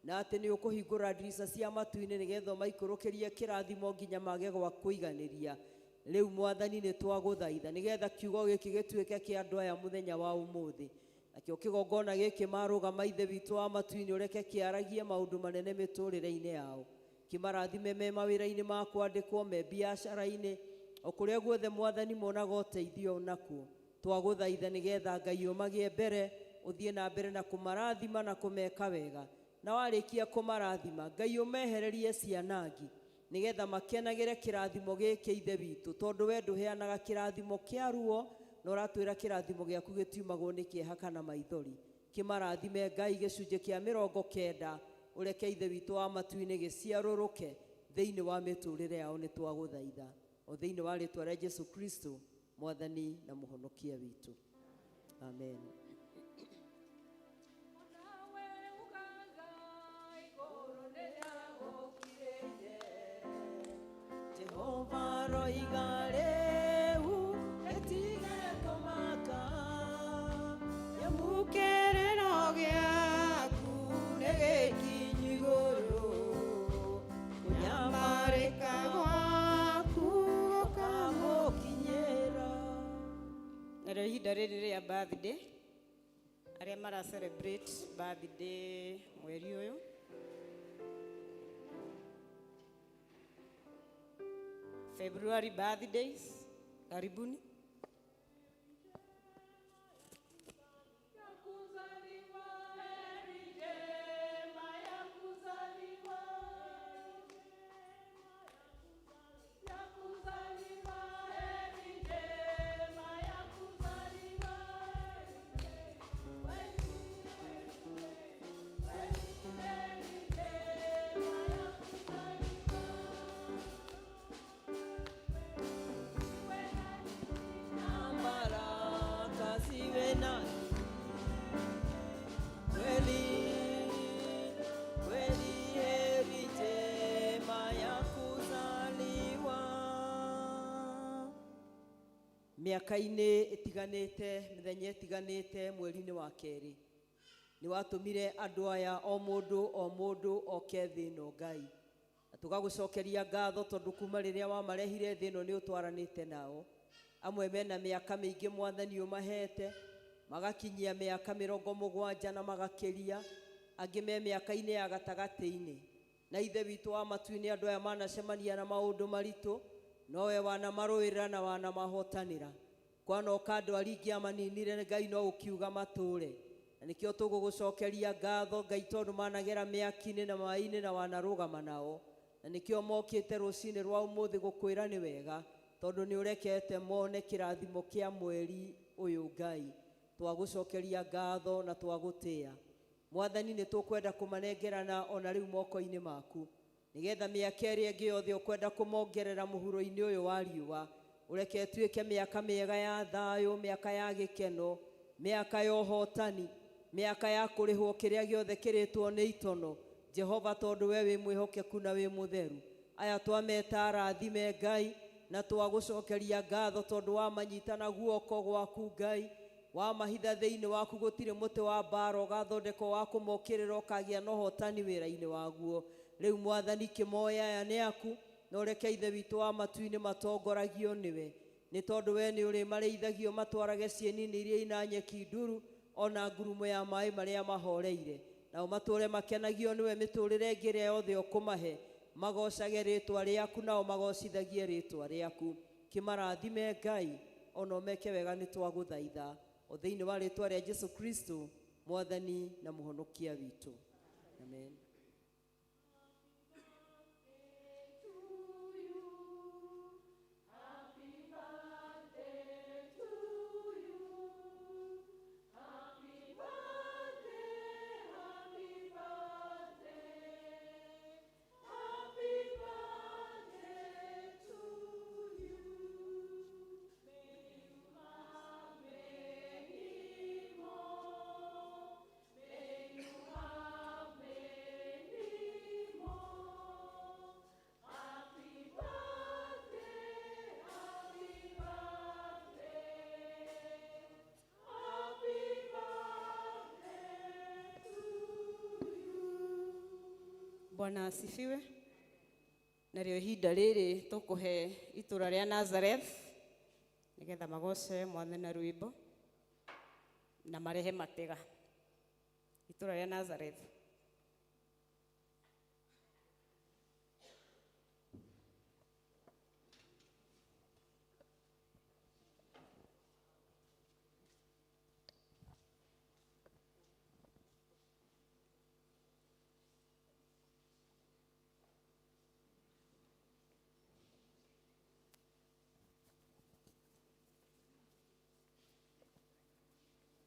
na atĩ nĩ ũkũhingũra ndirica cia matu-inĩ nĩgetha ũmaikũrũkĩrie kĩrathimo nginya mage gwa kũiganĩria. Rĩu Mwathani nĩ twagũthaitha nĩgetha kiugo gĩkĩ gĩtuĩke kĩa andũ aya mũthenya wa ũmũthĩ. Nakĩo kĩgongona gĩkĩ marũgama Ithe witũ wa matu-inĩ ũreke kĩaragie maũndũ manene mĩtũrĩre-inĩ yao. Kĩmarathime me mawĩra-inĩ ma kwandĩkwo, me biacara-inĩ, o kũrĩa guothe Mwathani monaga ũteithio nakuo. Twagũthaitha nĩgetha Ngai ũmagĩe mbere, ũthiĩ na mbere na kũmarathima na kũmeka wega. Na warĩkia kũmarathima, Ngai ũmehererie cianangi nĩgetha makenagĩre kĩrathimo gĩkĩ Ithe witũ tondũ we ndũheanaga kĩrathimo kĩa ruo na ũratwĩra kĩrathimo gĩaku gĩtiumagwo nĩ kĩeha kana maithori. Kĩmarathime Ngai gĩcunjĩ kĩa 90 ũreke Ithe witũ wa matu-inĩ gĩciarũrũke thĩinĩ wa mĩtũrĩre yao nĩ twagũthaitha. O thĩinĩ wa rĩtwa rĩa Jesu Kristo Mwathani na Mũhonokia witũ. Amen. Jehova roiga rĩu ĩtige kũmaka Nyamũkĩrĩro gĩaku nĩ gĩkinyu igũrũ kũnyamarĩka gwaku gũkamũkinyĩra. Narĩo ihinda rĩrĩ rĩa birthday arĩa mara celebrate birthday mweri ũyũ February birthdays, karibuni. Mĩaka-inĩ ĩtiganĩte, mĩthenya ĩtiganĩte, mweri-inĩ wa kerĩ nĩ watũmire andũ aya o mũndũ o mũndũ oke thĩ ĩno Ngai, na tũgagũcokeria ngatho tondũ kuma rĩrĩa wamarehire thĩ ĩno nĩ ũtwaranĩte nao. Amwe mena mĩaka mĩingĩ Mwathani ũmahete, magakinyia mĩaka 70 na magakĩria, angĩ me mĩaka-inĩ ya gatagatĩ-inĩ. Na Ithe witũ wa matu-inĩ, andũ aya manacemania na maũndũ maritũ, nowe wanamarũĩrĩra na wanamahotanĩra. Kwanoka andũ aingĩ amaninire, Ngai no ũkiuga matũre, na nĩkĩo tũgũgũcokeria ngatho Ngai, tondũ managera mĩaki-inĩ na maĩ-inĩ na wanarũgama nao, na nĩkĩo mokĩte rũcinĩ rwa ũmũthĩ gũkwĩra nĩ wega, tondũ nĩ ũrekete mone kĩrathimo kĩa mweri ũyũ. Ngai, twagũcokeria ngatho na twagũtĩa. Mwathani, nĩ tũkwenda kũmanengerana ona rĩu moko-inĩ maku, nĩgetha mĩaka ĩrĩa ĩngĩ yothe ũkwenda kũmongerera mũhuro-inĩ ũyũ wa riũa, ũreke ĩtuĩke mĩaka mĩega ya thayũ, mĩaka ya gĩkeno, mĩaka ya ũhotani, mĩaka ya kũrĩhwo kĩrĩa gĩothe kĩrĩtwo nĩ itono. Jehova, tondũ we wĩ mwĩhokeku na wĩ mũtheru, aya twameta arathime Ngai, na twagũcokeria ngatho tondũ wamanyita na guoko gwaku Ngai, wamahitha thĩinĩ waku, gũtirĩ mũtĩ wa mbara ũgathondekwo wa kũmokĩrĩra ũkagĩa na ũhotani wĩra-inĩ waguo. Rĩu Mwathani, kĩmoya aya nĩ aku, na ũreke Ithe witũ wa matu-inĩ matongoragio nĩwe, nĩ tondũ we nĩ ũrĩmarĩithagio matwarage cieni-inĩ iria ina nyeki nduru ona ngurumo ya maĩ marĩa mahoreire, nao matũre makenagio nĩwe mĩtũrĩre ĩngĩ ĩrĩa yothe ũkũmahe, magocage rĩtwa rĩaku, nao magocithagie rĩtwa rĩaku. Kĩmarathime Ngai, ona ũmeke wega, nĩ twagũthaitha o thĩinĩ wa rĩtwa rĩa Jesu Kristo, Mwathani na Mũhonokia witũ, amen. Bwana asifiwe. Narĩo ihinda rĩrĩ tũkũhe itũra rĩa Nazareth nĩgetha magoce Mwathani na rwĩmbo na marehe matega. Itũra rĩa Nazareth.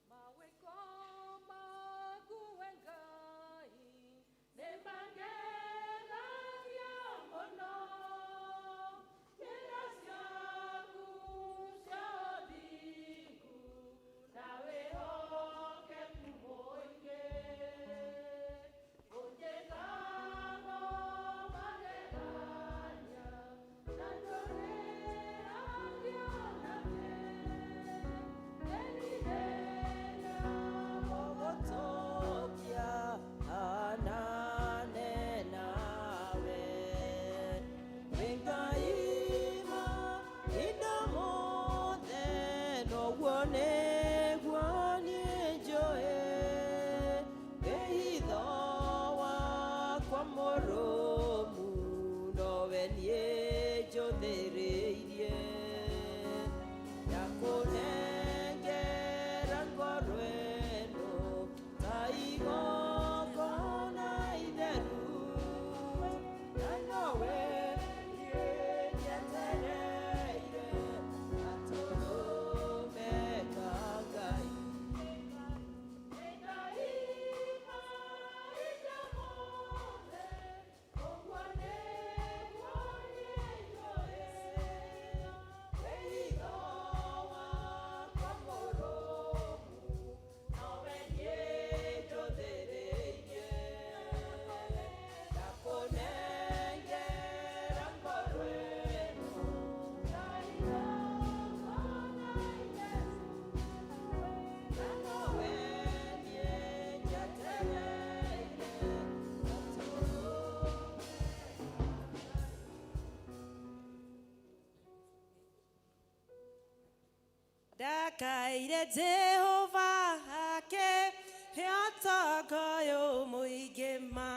Maweko maku Ngai. Ndakaire Jehova ake ũtonga ũyũ mũingĩ ma,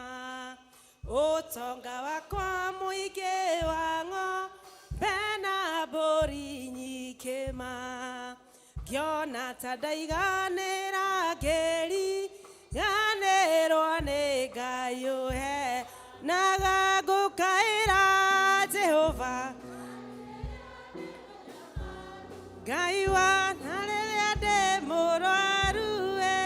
ũtonga wakwa mũingĩ wa ng'ombe na mbũri nyingĩ ma, ngĩona ta ndaiganĩra ngĩriganĩrwo nĩ Ngai ũheanaga ngũkaĩra Jehova Ngai wa na rĩrĩa ndĩ mũrwaru ĩ,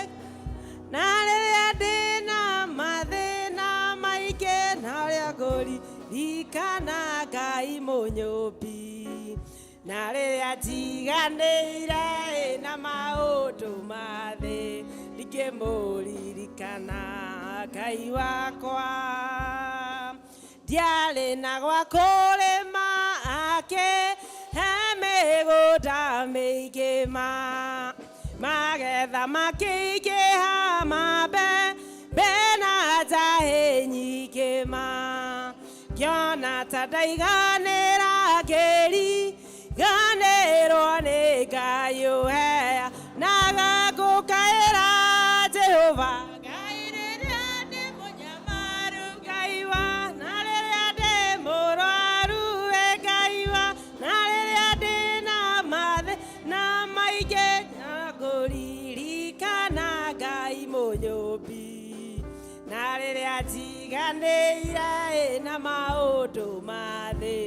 na rĩrĩa ndĩna mathĩna maingĩ na ũrĩa ngũririkana Ngai mũnyũmbi, na rĩrĩa njiganĩire ĩ na maũndũ ma thĩ ndingĩmũririkana Ngai wakwa. Ndiarĩ na gwa kũrĩma ake he mĩgũnda mĩingĩ ma, magetha makĩingĩha mambembe na njahĩ nyingĩ ma, ngĩona ta ndaiganĩra ngĩriganĩrwo nĩ Ngai ũheanaga ngũkaĩra Jehova. Ngai rĩrĩa ndĩ mũnyamaru, Ngai wa na rĩrĩa ndĩ mũrwaru ĩ, Ngai wa na rĩrĩa ndĩ na mathĩna maingĩ na ngũririkana Ngai mũnyũmbi, na rĩrĩa njiganĩire ĩ na maũndũ ma thĩ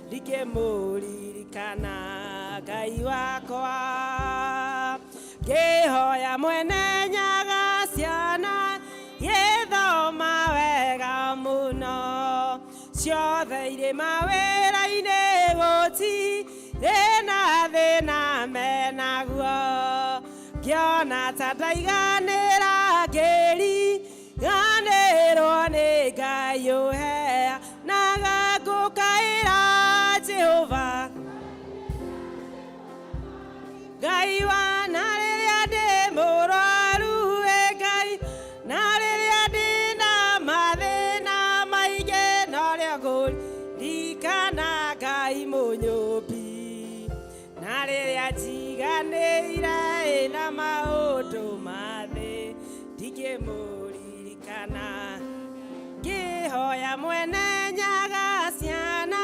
ndingĩmũririkana Ngai wakwa. Ngĩhoya mwene nyaga ciana gĩthoma wega mũno, ciothe irĩ mawĩra-inĩ gũtirĩ na thĩna menaguo, ngĩona ta ndaiganĩra ngĩriganĩrwo nĩ Ngai ũheanaga ngũkaĩra Jehova. Ngai wa na rĩrĩa ndĩ mũrwaru ĩ, Ngai na rĩrĩa ndĩ na mathĩna maingĩ na ũrĩa ngũririkana Ngai mũnyũmbi, na rĩrĩa njiganĩire ĩ na maũndũ ma thĩ ndingĩmũririkana. Ngĩhoya mwene nyaga ciana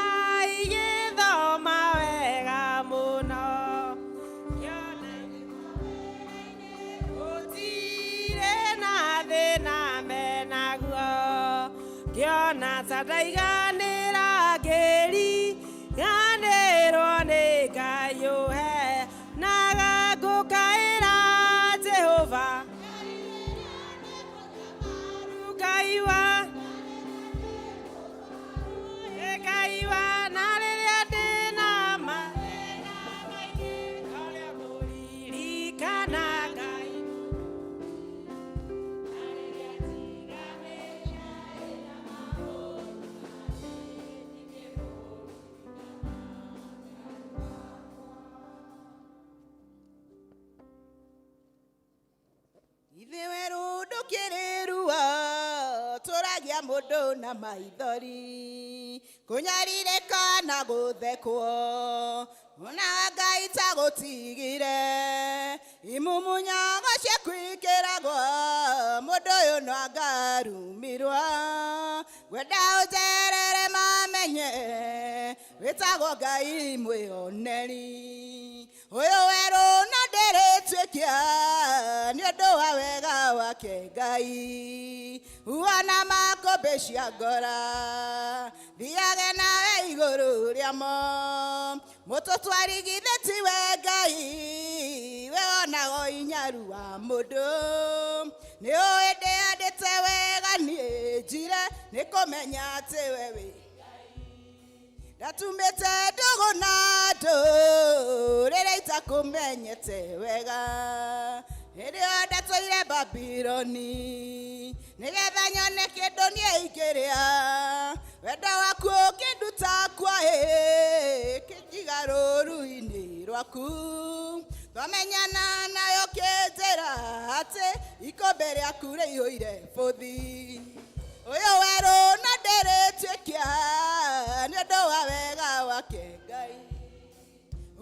igĩthoma wega mũno, ngĩona gũtirĩ na thĩna menaguo, ngĩona ta ndaiganĩra ngĩriganĩrwo nĩ Ngai ũheanaga ngũkaĩra Jehova. Ngai wa Ngai wa na rĩrĩa ndĩ na mathĩna maingĩ na ũrĩa ngũririkana Ngai. Ithe werũ ndũkĩrĩ ruo, tũragia mũndũ na maithori, kũnyarirĩka na gũthekwo, ona Ngai ta gũtigire, imumunyago ciaku ikĩragwo, mũndũ ũyũ no angarumirwo, ngwenda ũnjerere mamenye, wĩtagwo Ngai mwĩoneri. Ũyũ werũ no ndĩrĩtuĩkia, nĩ ũndũ wa wega wake Ngai. Uona makũmbĩ cia ngora, thiage nawe igũrũ rĩamo, mũtũtwarigithĩti we Ngai, we wonago inyaru wa mũndũ. Nĩ ũĩ ndĩandĩte wega niĩ njire, nĩ kũmenya atĩ we wĩ ndatumĩte ndũgũ na andũ rĩrĩa itakũmenyete wega, hĩndĩ ĩyo ndatũire Babiloni, nĩgetha nyone kĩndũ niĩ ingĩrĩa, wendo waku ũkĩnduta kwa ĩ, kĩnjiga rũru-inĩ rwaku, twamenyana nayo kĩnjĩra atĩ ikũmbĩ rĩaku rĩihũire bũthi. Ũyũ werũ no ndĩrĩtuĩkia, nĩ ũndũ wa wega wake Ngai.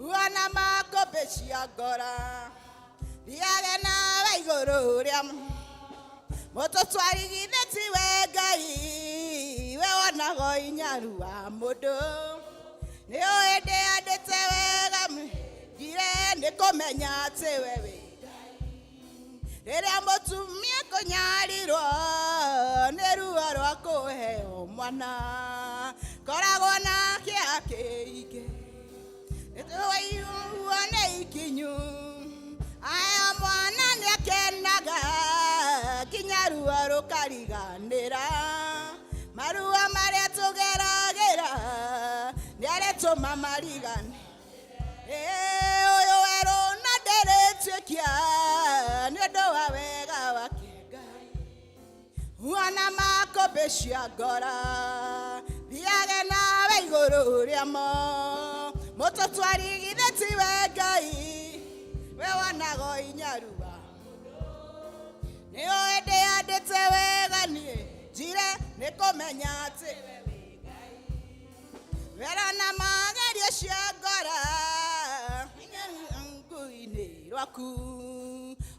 Uona makũmbĩ cia ngora. Thiage nawe igũrũ rĩa mũtũtwarigithĩti we Ngai we wonago inyaru wa mũndũ nĩ ũĩ ndĩandĩte wega ngire nĩ kũmenya atĩ we wĩ Ngai rĩrĩa mũtumia kũnyarirwo nĩ ruo rwa kũheo mwana koragwo na kĩa kĩingĩ nĩtũwaiguo nĩ ikinyu aya mwana nĩakenaga nginya ruo rũkariganĩra maruo marĩa tũgeragĩra nĩarĩtũma marigane ũyũ werũ na ndĩrĩtuĩkia nĩ ũndũ wa wega wake Ngai wana makũmbĩ cia ngora thiage nawe igũrũ rĩamo mũtũtwarigithĩti we Ngai we wonago inyarua nĩ ũĩ ndĩandĩte wega niĩ njire nĩ kũmenya atĩ we wĩ Ngai wera na magerio cia ngora ngui-inĩ rwaku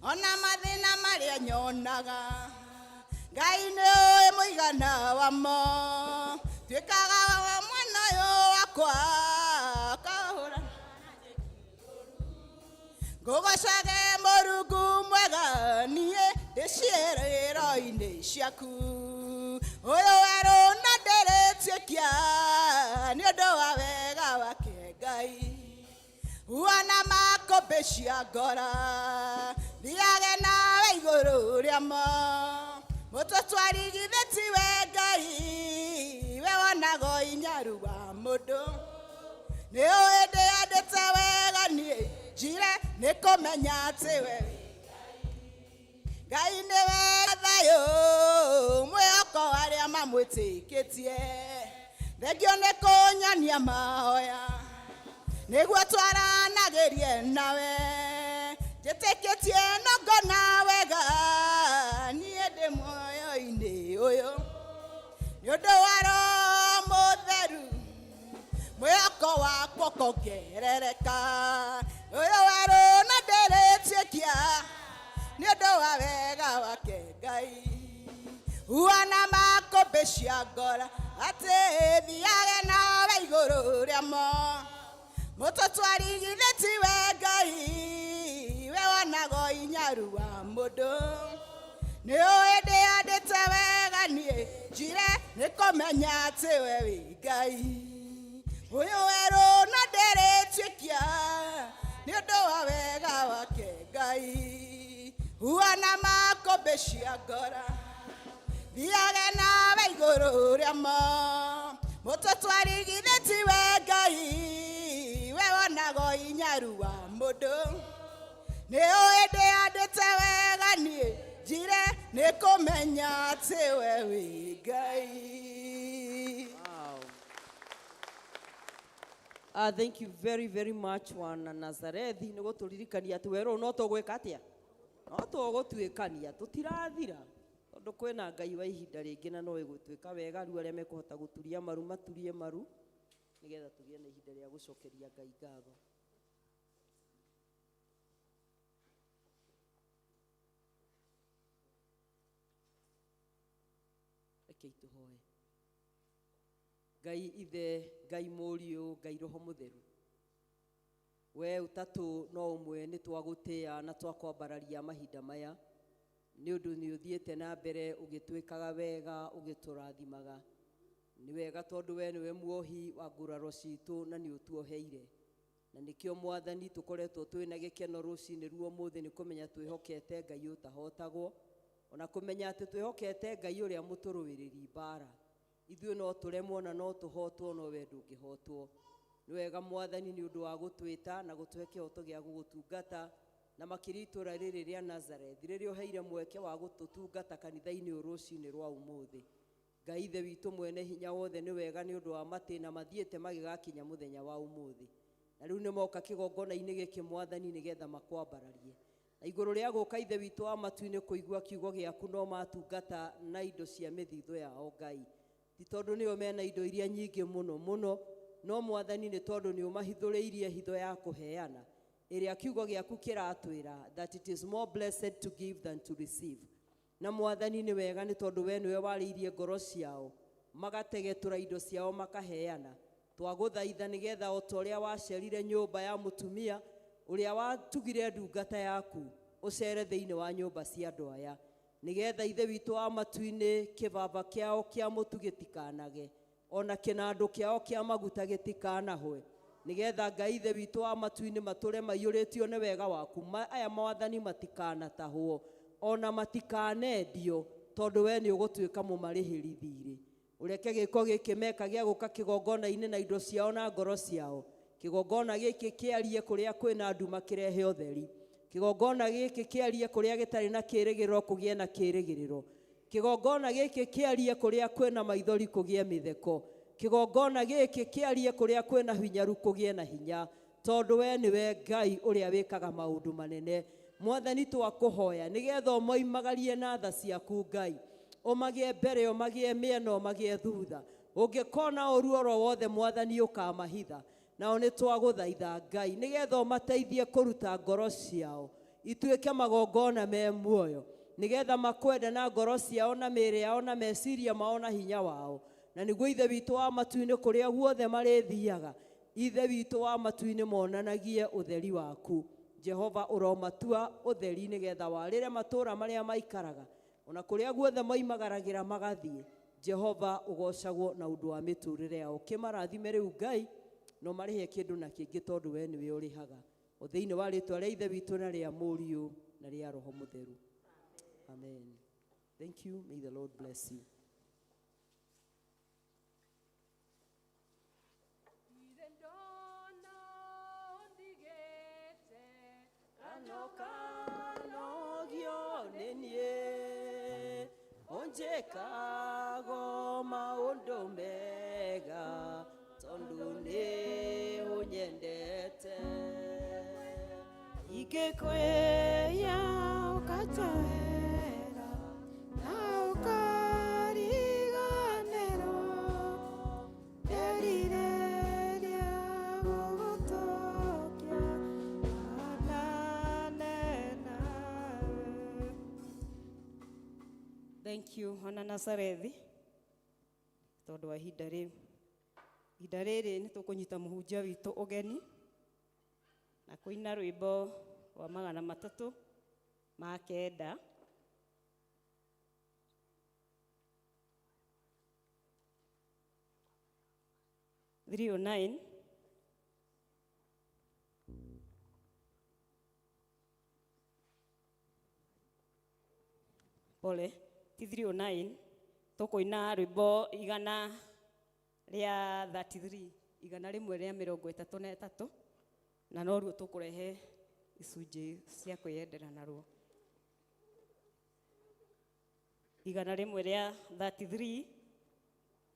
ona mathĩna marĩa nyonaga Ngai nĩ ũĩ mũigana wamo tuĩkaga wa mwana ũyũ wakwa kahũra ngũgocage Mũrungu mwega niĩ ndĩciĩrĩro-inĩ ciaku ũyũ werũ na ndĩrĩtuĩkia nĩ ũndũ wa wega wake Ngai wana makũmbĩ cia ngora thiage nawe igũrũ rĩamo mũtũtwarigithĩti we Ngai we wonago inyaru wa mũndũ nĩ ũĩ ndĩandĩte wega niĩ njire nĩ kũmenya atĩ we wĩ Ngai nĩwe thayũ mwĩhoko arĩa mamwĩtĩkĩtie thengio nĩ kũnyonia mahoya nĩguo twaranagĩrie nawe njĩtĩkĩtie no ngona wega niĩ ndĩ muoyo-inĩ ũyũ nĩ ũndũ wa Roho Mũtheru mwĩhoko wakwa ũkongerereka ũyũ werũ na ndĩrĩtuĩkia nĩ ũndũ wa wega wake Ngai wana makũmbĩ cia ngora atĩ thiage nawe igũrũ rĩamo mũtũtwarigithĩti we Ngai we wonago inyaru wa mũndũ nĩ ũĩ ndĩandĩte wega niĩ njire nĩ kũmenya atĩ we wĩ Ngai ũyũ werũ na ndĩrĩtuĩkia nĩ ũndũ wa wega wake Ngai wana makũmbĩ cia ngora thiage nawe igũrũ rĩamo mũtũtwarigithĩti we Ngai we wonago inyaru wa mũndũ nĩ ũĩ ndĩandĩte wega niĩ njire nĩ kũmenya atĩ we wĩ Ngai. Thank you very very much wana Nazarethi nĩ gũtũririkania atĩ werũ no tũgwĩka atĩa no tũgũtuĩkania tũtirathira tondũ kwĩna Ngai wa ihinda rĩngĩ na no ĩgũtuĩka wega rĩu arĩa mekũhota gũturia maru maturie maru nĩgetha tũgĩe na ihinda rĩa gũcokeria Ngai ngatho. Rekei tũhoe. Ngai Ithe, Ngai Mũriũ, Ngai Roho Mũtheru, we ũtatũ no ũmwe nĩ twagũtĩa na twakwambararia mahinda maya nĩ ũndũ nĩ ũthiĩte na mbere ũgĩtwĩkaga wega ũgĩtũrathimaga. Nĩ wega tondũ we nĩwe muohi wa nguraro citũ na nĩ ũtuoheire na nĩkĩo Mwathani tũkoretwo twĩna gĩkeno rũcinĩ ruo ũmũthĩ nĩ kũmenya twĩhokete Ngai ũtahotagwo ona kũmenya atĩ twĩhokete Ngai ũrĩa mũtũrũĩrĩri mbara ithuĩ no tũremwo na no tũhotwo no we ndũngĩhotwo. Nĩ wega Mwathani nĩ ũndũ wa gũtwĩta na gũtũhe kĩhoto gĩa gũgũtungata na makĩria itũũra rĩrĩ rĩa Nazareth rĩrĩa ũheire mweke wa gũtũtungata kanitha-inĩ ũyũ rũcinĩ rwa ũmũthĩ. Ngai Ithe witũ mwene hinya wothe nĩ wega nĩ ũndũ wa matĩna mathiĩte magĩgakinya mũthenya wa ũmũthĩ na rĩu nĩ moka kĩgongona-inĩ gĩkĩ Mwathani nĩgetha makwambararie na igũrũ rĩa gũka Ithe witũ wa matu-inĩ kũigua kiugo gĩaku no matungata na indo cia mĩthithũ yao Ngai ti tondũ nĩo mena indo iria nyingĩ mũno mũno no Mwathani nĩ tondũ nĩ ũmahithũrĩirie hitho ya kũheana Ĩrĩa kiugo gĩaku kĩratwĩra that it is more blessed to give than to receive. Na Mwathani nĩ wega nĩ tondũ we nĩwe warĩirie ngoro ciao magategetũra indo ciao makaheana. Twagũthaitha nĩgetha o ta ũrĩa wacerire nyũmba ya mũtumia ũrĩa watugire ndungata yaku, ũcere thĩinĩ wa nyũmba cia andũ aya, nĩgetha Ithe witũ wa matu-inĩ kĩbaba kĩao kĩa mũtu gĩtikanage, ona kĩnandũ kĩao kĩa maguta gĩtikanahwe, nĩgetha Ngai Ithe witũ wa matu-inĩ matũre maiyũrĩtio nĩ wega waku. Aya Mwathani matikanatahwo ona matikanendio, tondũ we nĩ ũgũtuĩka mũmarĩhĩri thirĩ. Ũreke gĩko gĩkĩ meka gĩa gũka kĩgongona-inĩ na indo ciao na ngoro ciao, kĩgongona gĩkĩ kĩarie kũrĩa kwĩna nduma kĩrehe ũtheri, kĩgongona gĩkĩ kĩarie kũrĩa gĩtarĩ na kĩrĩgĩrĩro kũgĩe na kĩrĩgĩrĩro, kĩgongona gĩkĩ kĩarie kũrĩa kwĩna maithori kũgĩe mĩtheko, kĩgongona gĩkĩ kĩarie kũrĩa kwĩna hinyaru kũgĩe na hinya, tondũ we nĩwe Ngai ũrĩa wĩkaga maũndũ manene. Mwathani twakũhoya nĩgetha ũmoimagarie na tha ciaku Ngai, ũmagĩe mbere, ũmagĩe mĩena, ũmagĩe thutha, ũngĩkona ũru oro wothe Mwathani ũkamahitha. Nao nĩ twagũthaitha Ngai nĩgetha ũmateithie kũruta ngoro ciao ituĩke magongona me muoyo, nĩgetha makwende na ngoro ciao na mĩĩrĩ yao na meciria mao na hinya wao, na nĩguo Ithe witũ wa matu-inĩ kũrĩa guothe marĩthiaga, Ithe witũ wa matu-inĩ monanagie ũtheri waku. Jehova ũromatua ũtheri nĩgetha warĩre matũũra marĩa maikaraga, ona kũrĩa guothe moimagaragĩra magathiĩ. Jehova ũgocagwo na ũndũ wa mĩtũrĩre yao. Kĩmarathime rĩu Ngai, no marĩhe kĩndũ na kĩngĩ tondũ we nĩwe ũrĩhaga. O thĩinĩ wa rĩtwa rĩa Ithe witũ na rĩa Mũriũ na rĩa Roho Mũtheru. Amen. Thank you. May the Lord bless you. Onjekago maũndũ mega tondũ nĩ ũnyendete. Ingĩkwĩya ũkanjohera na ũkariganĩrwo, nderirĩria gũgũtũkia hanane nawe. Thank you ona Nazarethi tondũ wa ihinda rĩu. Ihinda rĩrĩ nĩ tũkũnyita mũhunjia witũ ũgeni na kũina rwĩmbo rwa 309. 309. Pole, ti 309. Tũkũina rwĩmbo 133, 133, na noruo tũkũrehe icunjĩ cia kwĩyendera naruo. 133,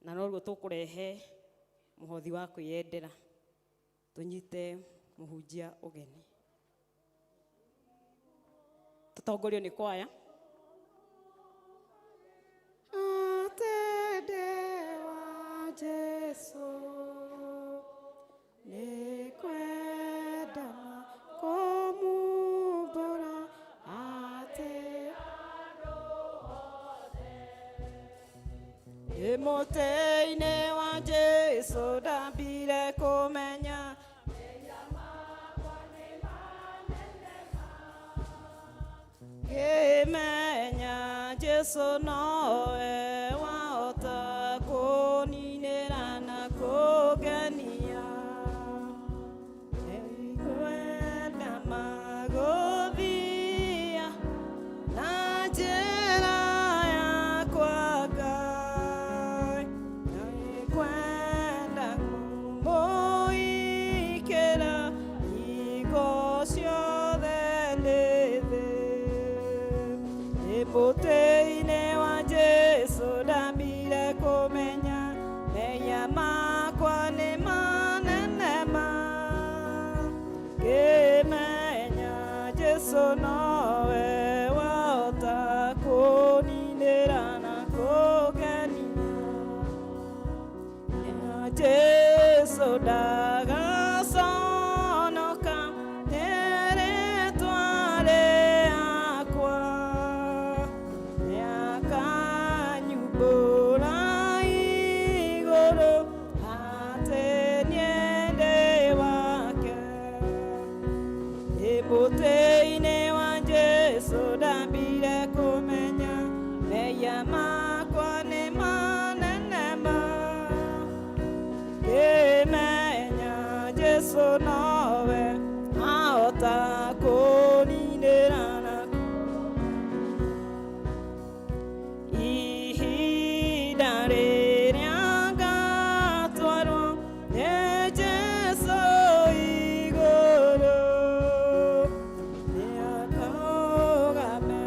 na noruo tũkũrehe mũhothi wa kwĩyendera. Tũnyite mũhunjia ũgeni, tũtongorio nĩ kwaya. Atende wa Jesu nĩ kwenda kũmumbũra atĩ Ndĩ mũtĩ-inĩ wa Jesu ndambire kũmenya ngĩmenya Jesu nowe wahota kũninĩra na kũngenia. Nĩngwenda magũthia na njĩra yakwa Ngai, nĩngwenda kũmũikĩra hingo ciothe ndĩ thĩ. Ndĩ mũtĩ-inĩ wa Jesu Jesu nowe ahota kũninĩra na ihinda rĩrĩa ngatwarwo nĩ Jesu igũrũ nĩakũgame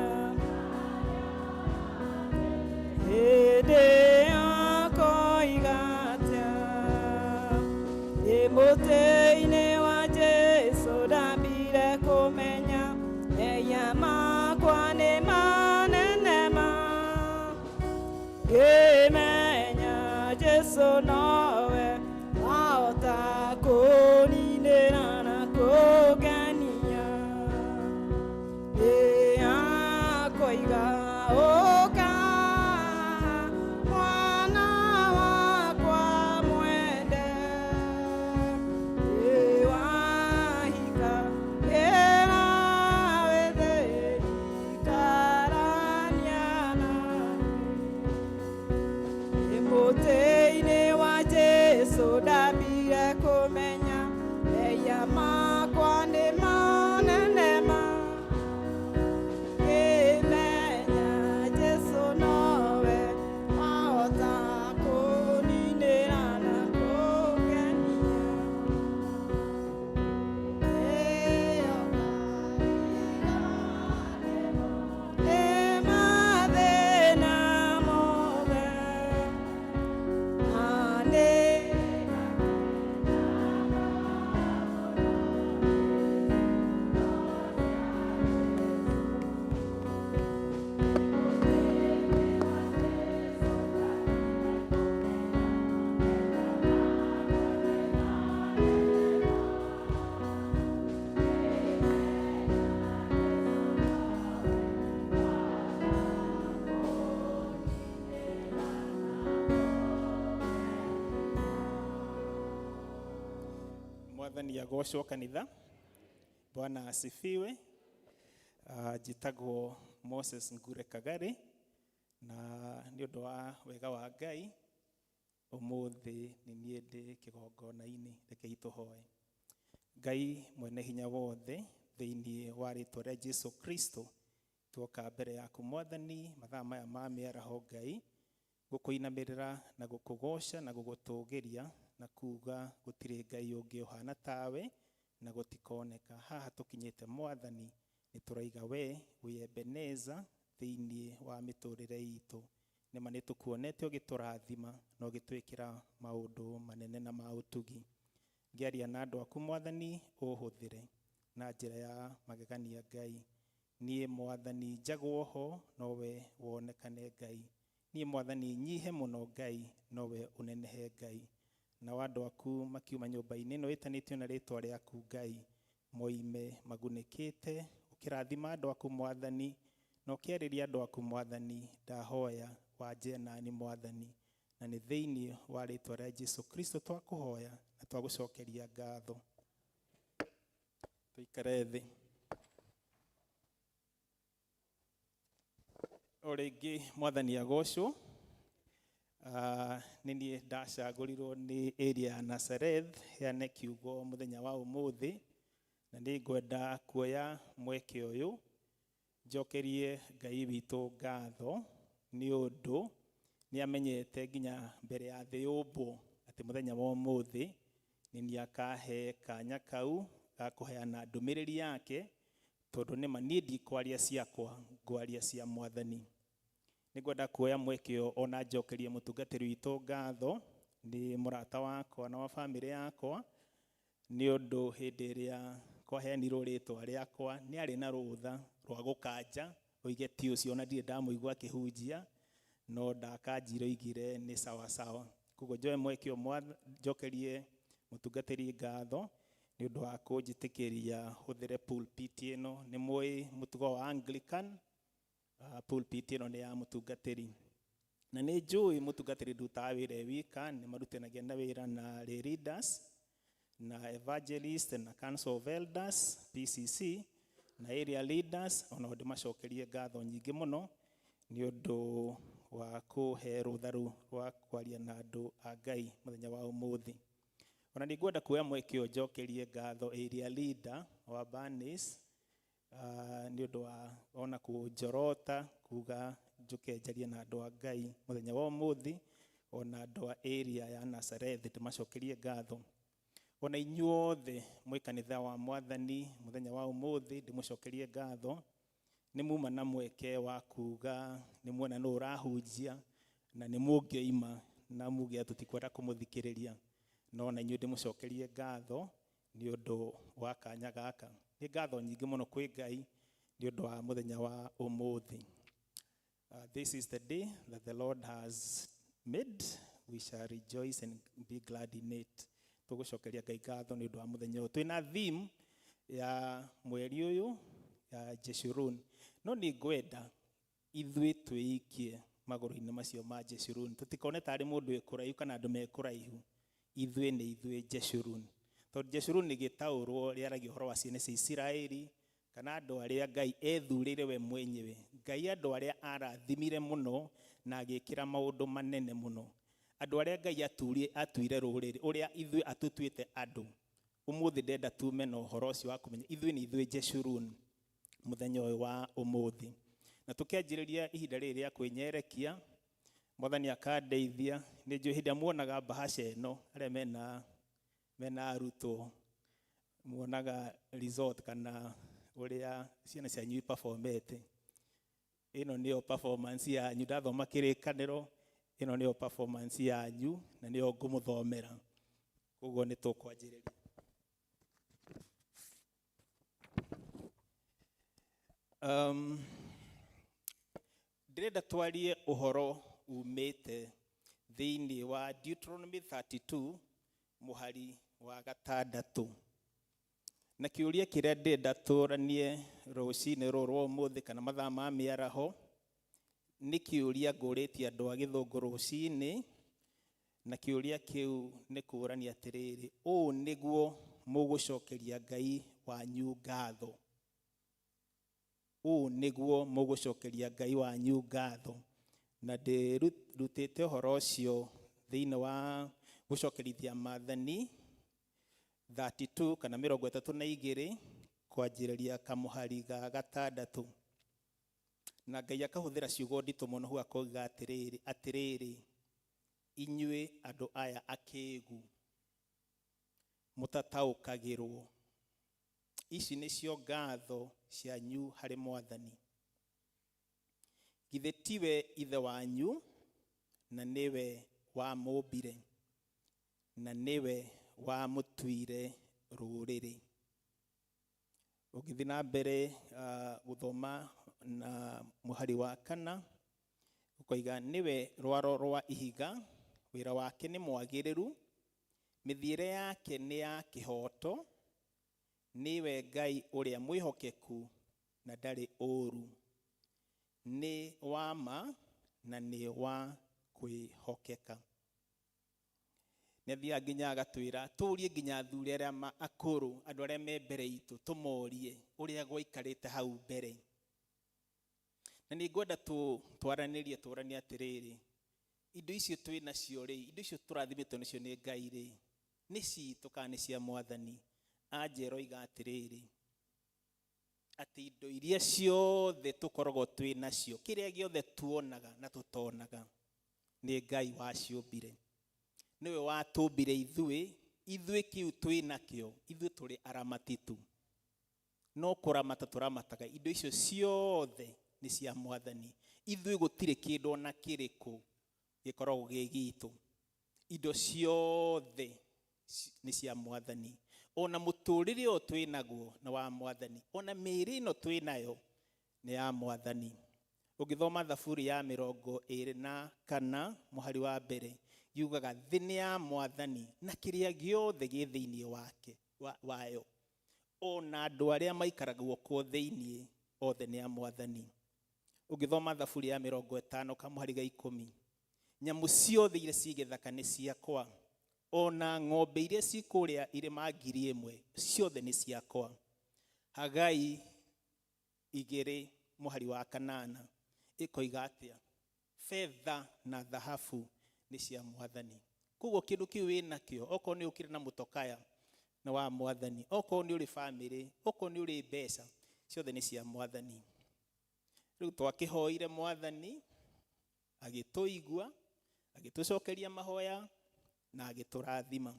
hĩndĩ akoiga atĩa ndĩ mũtĩ-inĩ wa Jesu ndambire kũmenya mehia makwa nĩ manene ma ngĩmenya Jesu nowe wahota kũninĩra na kũngenia nĩakoiga ũka mwana wakwa mwende nĩwahika ĩra wĩthĩ ikarania nani mũtĩ-inĩ wa Jesu ndambire kũmenya mehia makwa nĩ manene ma ngĩmenya Jesu nowe wahota kũninĩra na kũngenia nĩ mathĩna mothe na nĩ Mwathani agocwo kanitha. Bwana asifiwe. Njĩtagwo Moses Ngure Kagari na nĩ ũndũ wa wega wa Ngai ũmũthĩ nĩ niĩ ndĩ kĩgongona-inĩ. Rekei tũhoe. Ngai mwene hinya wothe thĩinĩ wa rĩtwa rĩa Jesu Kristo tuoka mbere yaku Mwathani mathaa maya ma mĩaraho Ngai gũkũinamĩrĩra na gũkũgoca na gũgũtũgĩria na kuga gũtirĩ Ngai ũngĩ ũhana tawe na gũtikoneka. Haha tũkinyĩte Mwathani nĩ tũraiga we wĩ Ebeneza thĩinĩ wa mĩtũrĩre itũ. Nĩma nĩ tũkuonete ũgĩtũrathima na ũgĩtwĩkĩra maũndũ manene na ma ũtugi. Ngĩaria na andũ aku Mwathani ũhũthĩre na njĩra ya magegania Ngai. Niĩ Mwathani njagwo ho nowe wonekane Ngai. Niĩ Mwathani nyihe mũno Ngai nowe ũnenehe Ngai. Nao andũ aku makiuma nyũmba-inĩ ĩno ĩtanĩtio na rĩtwa rĩaku Ngai moime magunĩkĩte ũkĩrathima andũ aku Mwathani na ũkĩarĩria andũ aku Mwathani ndahoya wanjie nani Mwathani na nĩ thĩinĩ wa rĩtwa rĩa Jesu Kristo twakũhoya na twagũcokeria ngatho. Tũikare thĩ. O rĩngĩ Mwathani agocwo. Nĩ niĩ ndacagũrirwo nĩ area ya Nazareth heane kiugo mũthenya wa ũmũthĩ na nĩ ngwenda kuoya mweke ũyũ njokerie Ngai witũ ngatho nĩ ũndũ nĩ amenyete nginya mbere ya thĩ yũmbwo atĩ mũthenya wa ũmũthĩ nĩ niĩ akahe kanya kau ga kũheana ndũmĩrĩri yake tondũ nĩma niĩ ndikwaria ciakwa ngwaria cia Mwathani. Nĩngwenda kuoya mweke ũyũ ona njokerie mũtungatĩri witũ ngatho nĩ mũrata wakwa na wa bamĩrĩ yakwa nĩ ũndũ hĩndĩ ĩrĩa kwaheanirwo rĩtwa rĩakwa nĩ arĩ na rũtha rwa gũkanja oige ti ũcio ona ndirĩ ndamũigua akĩhunjia no ndakanjire oigire nĩ sawa sawa. Koguo njoe mweke ũyũ njokerie mũtungatĩri ngatho nĩ ũndũ wa kũnjĩtĩkĩria hũthĩre pulpit ĩno. Nĩ mũĩ mũtugo wa Anglican, pulpit ĩno nĩ ya mũtungatĩri na nĩ njũĩ mũtungatĩri ndutaga wĩra e wika, nĩ marutanagia na wĩra na lay leaders na evangelist na council of elders PCC na area leaders. Ona ndĩmacokerie ngatho nyingĩ mũno nĩ ũndũ wa kũhe rũtha rũu rwa kwaria na andũ a Ngai mũthenya wa ũmũthĩ. Ona nĩ ngwenda kuoya mweke ũyũ njokerie ngatho area leader wa Bernice nĩ ũndũ wa ona kũnjorota kuga njũke njarie na andũ a Ngai mũthenya wa ũmũthĩ, ona andũ a area ya Nazareth ndĩmacokerie ngatho. Ona inyuothe mwĩ kanitha wa Mwathani mũthenya wa ũmũthĩ ndĩmũcokerie ngatho. Nĩ muma na mweke wa kuga nĩ muona nũ ũrahunjia na nĩ mũngĩoima na muge tũtikwenda kũmũthikĩrĩria, no na inyuĩ ndĩmũcokerie ngatho nĩ ũndũ wa kanya gaka. Nĩ ngatho nyingĩ mũno kwĩ Ngai nĩ ũndũ wa mũthenya wa ũmũthĩ. This is the day that the Lord has made. We shall rejoice and be glad in it. Tũgũcokeria Ngai ngatho nĩ ũndũ wa mũthenya ũyũ. Twĩna theme ya mweri ũyũ ya Jeshurun. No nĩ ngwenda ithuĩ twĩikie magũrũ-inĩ macio ma Jeshurun. Tũtikone tarĩ mũndũ wĩ kũraihu kana andũ me kũraihu. Ithuĩ nĩ ithuĩ Jeshurun. Tondũ Jeshurun rĩgĩtaũrwo rĩaragia ũhoro wa ciana cia Isiraeli kana andũ arĩa Ngai ethurĩire we mwenyewe. Ngai andũ arĩa arathimire mũno na agĩkĩra maũndũ manene mũno. Andũ arĩa Ngai atuire rũrĩrĩ, ũrĩa ithuĩ atũtuĩte andũ. Ũmũthĩ ndenda tume na ũhoro ũcio wa kũmenya ithuĩ nĩ ithuĩ Jeshurun mũthenya ũyũ wa ũmũthĩ. Na tũkĩanjĩrĩria ihinda rĩrĩ rĩa kwĩnyerekia, Mwathani akandeithia, nĩ njũĩ hĩndĩ ĩrĩa muonaga mbahaca ĩno, arĩa mena arutwo, muonaga result kana ũrĩa ciana cianyu iperformete. Ĩno nĩyo performance yanyu, ndathoma kĩrĩkanĩro, ĩno nĩyo performance yanyu na nĩyo ngũmũthomera. Koguo nĩ tũkwanjĩrĩria. Ndĩrenda twarie ũhoro umĩte thĩinĩ wa Deuteronomy 32 mũhari wa gatandatũ. Na kĩũria kĩrĩa ndĩrenda tũranie rũcinĩ rũrũ rwa ũmũthĩ kana mathaa ma mĩaraho nĩ kĩũria ngũrĩtie andũ a Gĩthũngũ rũcinĩ, na kĩũria kĩu nĩ kũũrania atĩrĩrĩ, ũũ nĩguo mũgũcokeria Ngai wanyu ngatho. Ũũ nĩguo mũgũcokeria Ngai wanyu ngatho. Na ndĩrutĩte ũhoro ũcio thĩinĩ wa gũcokerithia maathani 32 kana mĩrongo ĩtatũ na igĩrĩ kwanjĩrĩria kamũhari ga gatandatũ. Na Ngai akahũthĩra ciugo nditũ mũno hau akoiga atĩrĩrĩ, atĩrĩrĩ, inyuĩ andũ aya akĩgu mũtataũkagĩrwo, ici nĩcio ngatho cianyu harĩ Mwathani. Githĩ tiwe ithe wanyu na nĩwe wamũmbire na nĩwe wamũtuire rũrĩrĩ. Ũngĩthiĩ na mbere gũthoma na mũhari wa kana, ũkoiga nĩwe rwaro rwa ihiga, wĩra wake nĩ mwagĩrĩru, mĩthiĩre yake nĩ ya kĩhooto, nĩwe Ngai ũrĩa mwĩhokeku na ndarĩ ũũru, nĩ wa ma na nĩ wa kwĩhokeka. Nĩ athiaga nginya agatwĩra tũrie nginya athuri arĩa akũrũ, andũ arĩa me mbere itũ, tũmorie ũrĩa gwaikarĩte hau mbere. Na nĩ ngwenda twaranĩrie tũranie atĩrĩrĩ, indo icio twĩ nacio rĩ, indo icio tũrathimĩtwo nacio nĩ Ngai rĩ, nĩ citũ kana nĩ cia Mwathani? Anjĩra oiga atĩrĩrĩ, atĩ indo iria ciothe tũkoragwo twĩ nacio, kĩrĩa gĩothe tuonaga na tũtonaga, nĩ Ngai waciũmbire. Nĩwe watũmbire ithuĩ, ithuĩ kĩu twĩ nakĩo, ithuĩ tũrĩ aramati tu. No kũramata tũramataga, indo icio ciothe nĩ cia Mwathani. Ithuĩ gũtirĩ kĩndũ ona kĩrĩkũ gĩkoragwo gĩ gitũ. Indo ciothe nĩ cia Mwathani. Ona mũtũrĩre ũyũ twĩ naguo nĩ wa Mwathani. Ona mĩĩrĩ ĩno twĩ nayo nĩ ya Mwathani. Ũngĩthoma Thaburi ya mĩrongo ĩrĩ na kana mũhari wa mbere, yugaga thĩ nĩ ya Mwathani na kĩrĩa gĩothe gĩ thĩinĩ wake, wayo. Ona andũ arĩa maikaragwo kuo thĩinĩ othe nĩ a Mwathani. Ũngĩthoma Thaburi ya mĩrongo ĩtano kamũhari ga ikũmi, nyamũ ciothe iria ciĩ gĩthaka nĩ ciakwa, ona ng'ombe iria ciĩ kũrĩa irĩma 1000 ciothe nĩ ciakwa. Hagai igĩrĩ mũhari wa kanana ĩkoiga atĩa? Betha na thahabu nĩ cia Mwathani. Koguo kĩndũ kĩu wĩ nakĩo, okorwo nĩ ũkĩrĩ na mũtokaya nĩ wa mwathani, okorwo nĩ ũrĩ bamĩrĩ, okorwo nĩ ũrĩ mbeca, ciothe nĩ cia mwathani. Rĩu twakĩhoire mwathani agĩtũigua, agĩtũcokeria mahoya na agĩtũrathima,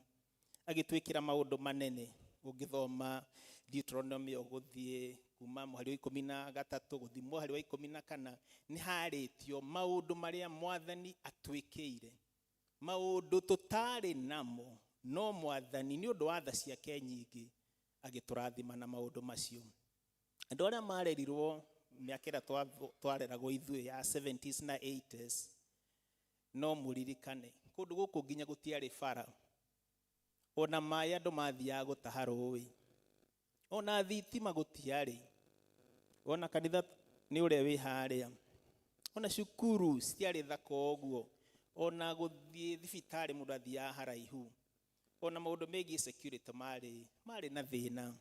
agĩtwĩkĩra maũndũ manene. Ũngĩthoma Deuteronomy ũgũthiĩ kuma mũhari wa 13 gũthiĩ mũhari wa 14, nĩ harĩtio maũndũ marĩa mwathani atwĩkĩire, maũndũ tũtarĩ namo, no mwathani nĩ ũndũ wa tha ciake nyingĩ agĩtũrathima na maũndũ macio. Andũ arĩa marerirwo mĩaka ĩrĩa twareragwo ithuĩ ya 70s na 80s, no mũririkane kũndũ gũkũ nginya gũtiarĩ bara, ona maĩ andũ mathiaga gũtaha rũĩ, ona thitima gũtiarĩ, ona kanitha nĩ ũrĩa wĩ harĩa, ona cukuru citiarĩ thaka ũguo, ona gũthiĩ thibitarĩ mũndũ athiaga haraihu, ona maũndũ megiĩ security marĩ na thĩna.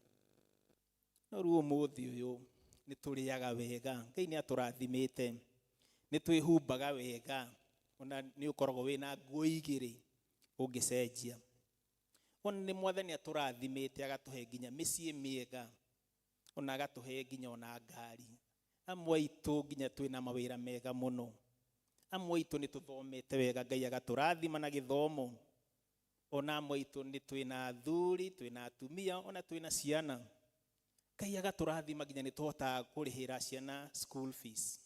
No rĩu ũmũthĩ ũyũ nĩ tũrĩaga wega, Ngai nĩ atũrathimĩte, nĩ twĩhumbaga wega, ona nĩ ũkoragwo wĩna nguo igĩrĩ ũngĩcenjia. Ona nĩ mwathani atũrathimĩte agatũhe nginya mĩciĩ mĩega, ona agatũhe nginya ona ngari. Amwe aitũ nginya twĩna mawĩra mega mũno, amwe aitũ nĩ tũthomete wega, Ngai agatũrathima na gĩthomo. Ona amwe aitũ nĩ twĩna athuri, twĩna atumia, ona twĩna ciana. Ngai agatũrathima nginya nĩ tũhotaga kũrĩhĩra ciana school fees.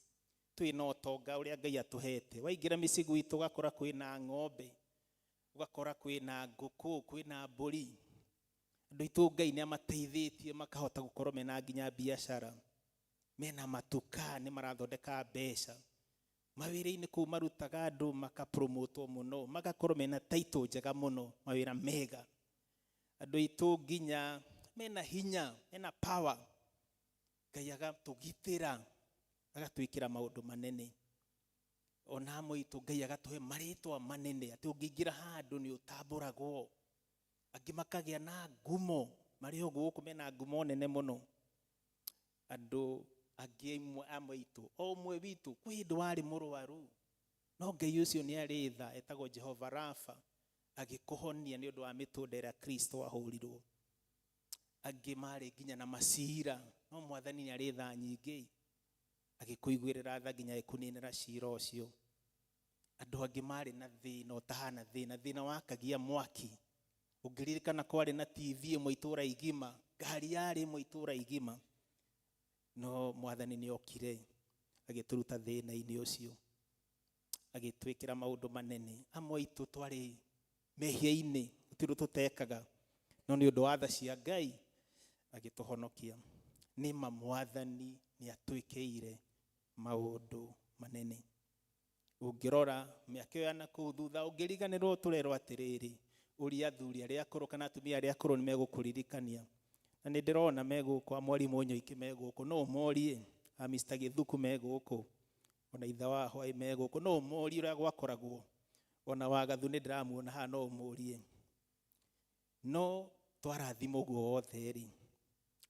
Twĩna ũtonga ũrĩa Ngai atũhete. Waingĩra mĩciĩ gwitũ ũgakora kwĩna ng'ombe, ũgakora kwĩna ngũkũ, kwĩna mbũri. Andũ aitũ Ngai nĩ amateithĩtie makahota gũkorwo mena nginya biacara, mena matuka, nĩ marathondeka mbeca. Mawĩra-inĩ kũu marutaga andũ makapromotwo mũno, magakorwo mena title njega mũno, mawĩra mega. Andũ aitũ nginya mena hinya, mena power. Ngai agatũgitĩra, agatwĩkĩra maũndũ manene. Ona amwe aitũ Ngai agatũhe marĩtwa manene, atĩ ũngĩingĩra handũ nĩ ũtambũragwo. Angĩ makagĩa na ngumo, marĩ o gũkũ mena ngumo nene mũno. Andũ angĩ amwe aitũ, o ũmwe witũ, kwĩ hĩndĩ warĩ mũrwaru, no Ngai ũcio nĩ arĩ tha, etagwo Jehova Rafa, agĩkũhonia nĩ ũndũ wa mĩtũnda ĩrĩa Kristo ahũrirwo. Angĩ marĩ nginya na macira, no mwathani nĩ arĩ tha nyingĩ, agĩkũiguĩrĩra tha nginya agĩkũninĩra cira ũcio. Andũ angĩ marĩ na thĩna ũtahana thĩna, thĩna wakagia mwaki. Ũngĩririkana kwarĩ na TV ĩmwe itũũra igima, ngari yarĩ ĩmwe itũũra igima, no mwathani nĩ okire agĩtũruta thĩna-inĩ ũcio, agĩtwĩkĩra maũndũ manene. Amwe aitũ twarĩ mehia-inĩ, gũtirĩ ũndũ tũtekaga, no nĩ ũndũ wa tha cia Ngai agĩtũhonokia. Nĩ ma mwathani nĩ atwĩkĩire maũndũ manene. Ũngĩrora mĩaka ĩyo ya nakũu thutha, ũngĩriganĩrwo tũrerwo atĩrĩrĩ, ũria athuri arĩa akũrũ kana atumia arĩa akũrũ nĩ megũkũririkania. Na nĩ ndĩrona me gũkũ, a mwarimũ Nyoike me gũkũ, no ũmorie, a Mr. Gĩthuku me gũkũ, ona ithe wa Hwaĩ me gũkũ, no ũmorie ũrĩa gwakoragwo. Ona Wagathu nĩ ndĩramuona haha, no ũmũrie. No twarathimwo ũguo wothe rĩ,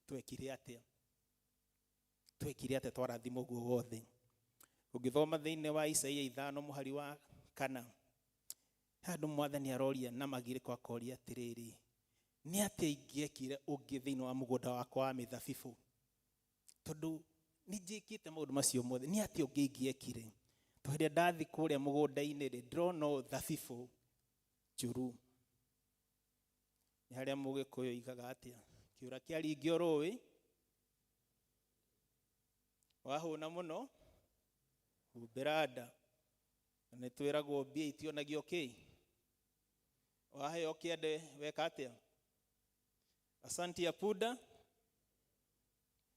twekire atĩa? Twekire atĩa twarathimwo ũguo wothe? Ũngĩthoma thĩinĩ wa Isaia 5 mũhari wa 4, handũ mwathani aroria na magirĩko akoria atĩrĩrĩ, nĩ atĩa ingĩekire ũngĩ thĩinĩ wa mũgũnda wakwa wa mĩthabibũ? Tondũ nĩ njĩkĩte maũndũ macio mothe, nĩ atĩa ũngĩ ingĩekire? Tondũ hĩndĩ ĩrĩa ndathiĩ kũrĩa mũgũnda-inĩ rĩ, ndĩrona o thabibũ njũru. Nĩ harĩa Mũgĩkũyũ oigaga atĩa? Kĩũra kĩaringio rũĩ, wahũna mũno, humbĩra nda. Na nĩ twĩragwo mbia itionagio kĩ? Waheo kĩande weka atĩa? Asante ya punda.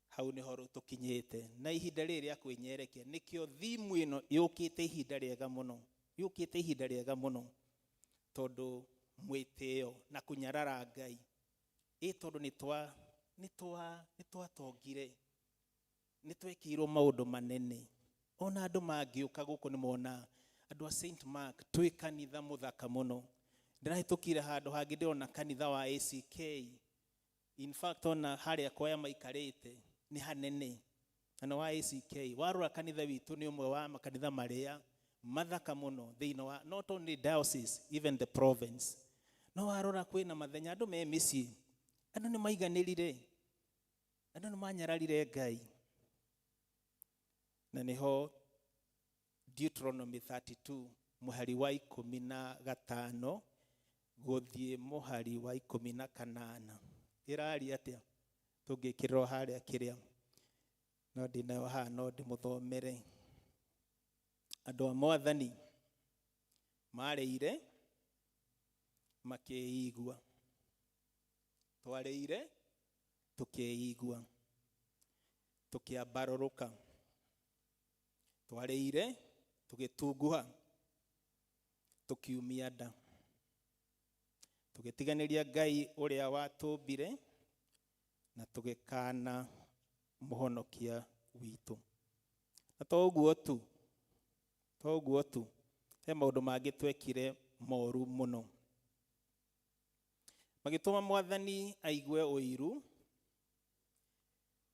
Hau nĩho tũkinyĩte. Na ihinda rĩrĩ rĩa kwĩnyerekia, nĩkĩo thimu ĩno yũkĩte ihinda rĩega mũno. Yũkĩte ihinda rĩega mũno. Tondũ mwĩtĩo na kũnyarara Ngai. Ĩ tondũ nĩ twatongire. Nĩ twekĩirwo maũndũ manene. Ona andũ mangĩũka gũkũ nĩ mona andũ a Saint Mark twĩ kanitha mũthaka mũno. Ndĩrahĩtũkire handũ hangĩ ndĩrona kanitha wa ACK. In fact ona harĩa kwaya maikarĩte nĩ hanene. Na nĩ wa ACK. Warora kanitha witũ nĩ ũmwe wa makanitha marĩa Mathaka mũno thĩinĩ wa not only diocese, even the province. No warora kwĩna mathenya andũ me mĩciĩ, andũ nĩ maiganĩrire, andũ nĩ manyararire Ngai. Na nĩho Deuteronomy 32 mũhari wa 15 gũthiĩ mũhari wa 18 ĩraria atĩa? Tũngĩkĩrĩrwo harĩa kĩrĩa no ndĩnayo haha no ndĩmũthomere. Andũ a Mwathani marĩire makĩigua, twarĩire tũkĩigua, tũkĩambarũrũka, twarĩire tũgĩtunguha, tũkiumia nda, tũgĩtiganĩria Ngai ũrĩa watũmbire na tũgĩkana mũhonokia witũ. Na to ũguo tu, to ũguo tu, he maũndũ mangĩ twekire moru mũno, magĩtũma Mwathani aigue ũiru,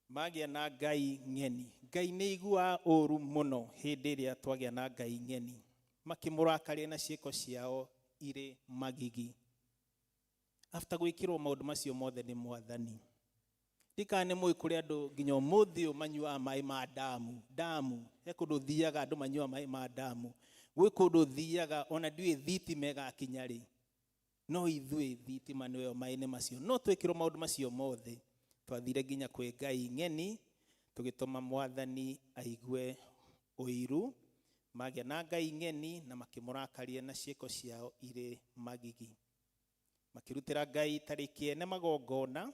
magĩa na ngai ng'eni. Ngai nĩ aiguaga ũru mũno hĩndĩ ĩrĩa twagĩa na ngai ng'eni. Makĩmũrakaria na ciĩko ciao irĩ magigi. After gwĩkĩrwo maũndũ macio mothe nĩ Mwathani, ndikana nĩ mũĩ kũrĩ andũ nginya ũmũthĩ ũyũ manyuaga maĩ ma ndamu. Ndamu he kũndũ ũthiaga andũ manyuaga maĩ ma ndamu, gwĩ kũndũ ũthiaga ona ndiũĩ thitima ĩgakinya rĩ, no ithuĩ thitima nĩyo maĩ-inĩ macio. No twĩkĩrwo maũndũ macio mothe, twathire nginya kwĩ ngai ng'eni, tũgĩtũma Mwathani aigue ũiru, magĩa na ngai ng'eni na makĩmũrakaria na ciĩko ciao irĩ magigi. Makĩrutĩra ngai itarĩ kĩene magongona,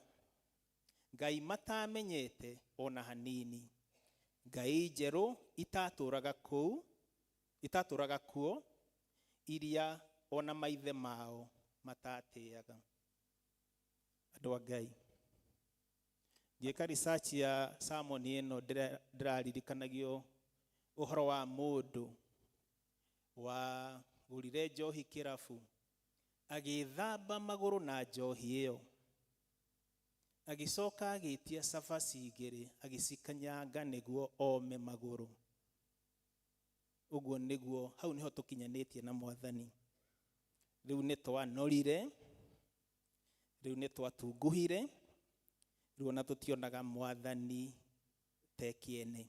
ngai matamenyete ona hanini, ngai njerũ itatũraga kũu, itatũraga kuo, iria ona maithe mao matatĩaga. Andũ a Ngai, ngĩka research ya sermon ĩno, ndĩraririkanagio ũhoro wa mũndũ wagũrire njohi kĩrabu, agĩthamba magũrũ na njohi ĩyo, agĩcoka agĩtia cabaci igĩrĩ agĩcikanyanga nĩguo ome magũrũ. Ũguo nĩguo hau nĩho tũkinyanĩtie na Mwathani. Rĩu nĩ twanorire, rĩu nĩ twatunguhire, rĩu ona tũtionaga Mwathani te kĩene,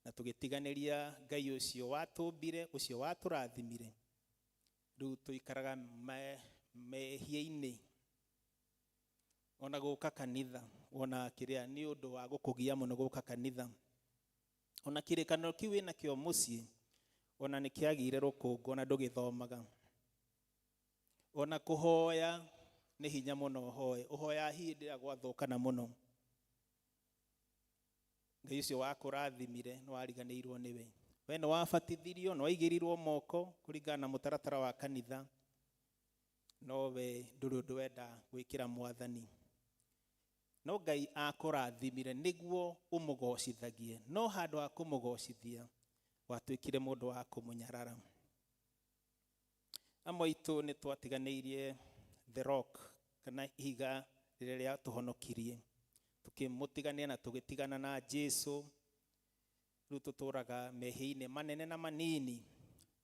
na tũgĩtiganĩria Ngai ũcio watũmbire, ũcio watũrathimire. Rĩu tũikaraga mehia-inĩ. Ona gũka kanitha, ona kĩrĩa nĩ ũndũ wa gũkũgia mũno gũka kanitha. Ona kĩrĩkanĩro kĩu wĩnakĩo mũciĩ ona nĩ kĩagĩire rũkũngũ, ona ndũgĩthomaga. Ona kũhoya nĩ hinya mũno ũhoe, ũhoyaga hĩndĩ ĩrĩa gwathũkana mũno. Ngai ũcio wakũrathimire nĩ wariganĩirwo nĩwe. We nĩ wabatithirio, nĩ waigĩrĩirwo moko kũringana na mũtaratara wa kanitha, no we ndũrĩ ũndũ wenda gwĩkĩra Mwathani. No Ngai akũrathimire nĩguo ũmũgocithagie, no handũ ha kũmũgocithia watuĩkire mũndũ wa kũmũnyarara. Amwe aitũ nĩ twatiganĩirie the rock, kana ihiga rĩrĩa rĩatũhonokirie, tũkĩmũtigania na tũgĩtigana na Jesu. Rĩu tũtũraga mehia-inĩ manene na manini,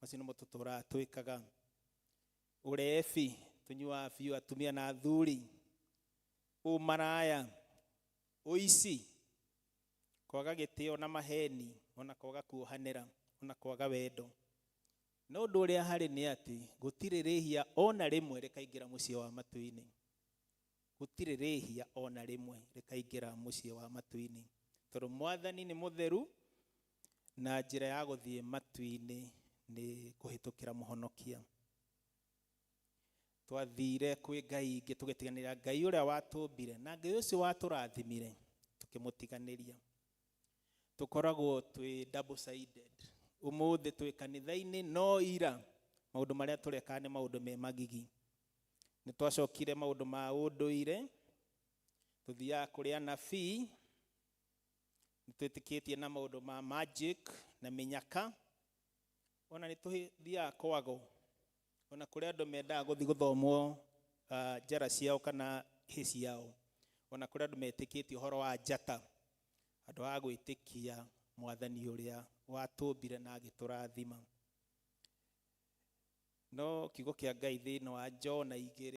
macio nĩmo tũtũraga twĩkaga. Ũrebi, tũnyuaga biũ atumia na athuri, ũmaraya, ũici, kwaga gĩtĩo na maheni, ona kwaga kuohanĩra, ona kwaga wendo. No ũndũ ũrĩa harĩ nĩ atĩ gũtirĩ rĩhia ona rĩmwe rĩkaingĩra mũciĩ wa matu-inĩ. Gũtirĩ rĩhia ona rĩmwe rĩkaingĩra mũciĩ wa matu-inĩ, tondũ Mwathani nĩ mũtheru na njĩra ya gũthiĩ matu-inĩ nĩ kũhĩtũkĩra mũhonokia. Twathire kwĩ ngai ingĩ tũgĩtiganĩria Ngai ũrĩa watũmbire, na Ngai ũcio watũrathimire tũkĩmũtiganĩria. Tũkoragwo twĩ double sided. Ũmũthĩ twĩ kanitha-inĩ, no ira maũndũ marĩa tũreka nĩ maũndũ me magigi. Nĩ twacokire maũndũ ma ũndũire, tũthiaga kũrĩ anabii, nĩ twĩtĩkĩtie na maũndũ ma magic na mĩnyaka, ona nĩ tũthiaga kwago, ona kũrĩ andũ mendaga gũthiĩ gũthomwo njara ciao kana hĩ ciao, ona kũrĩ andũ metĩkĩtie ũhoro wa njata, handũ ha gwĩtĩkia Mwathani ũrĩa watũmbire na agĩtũrathima. No kiugo kĩa Ngai thĩinĩ wa Jona 2.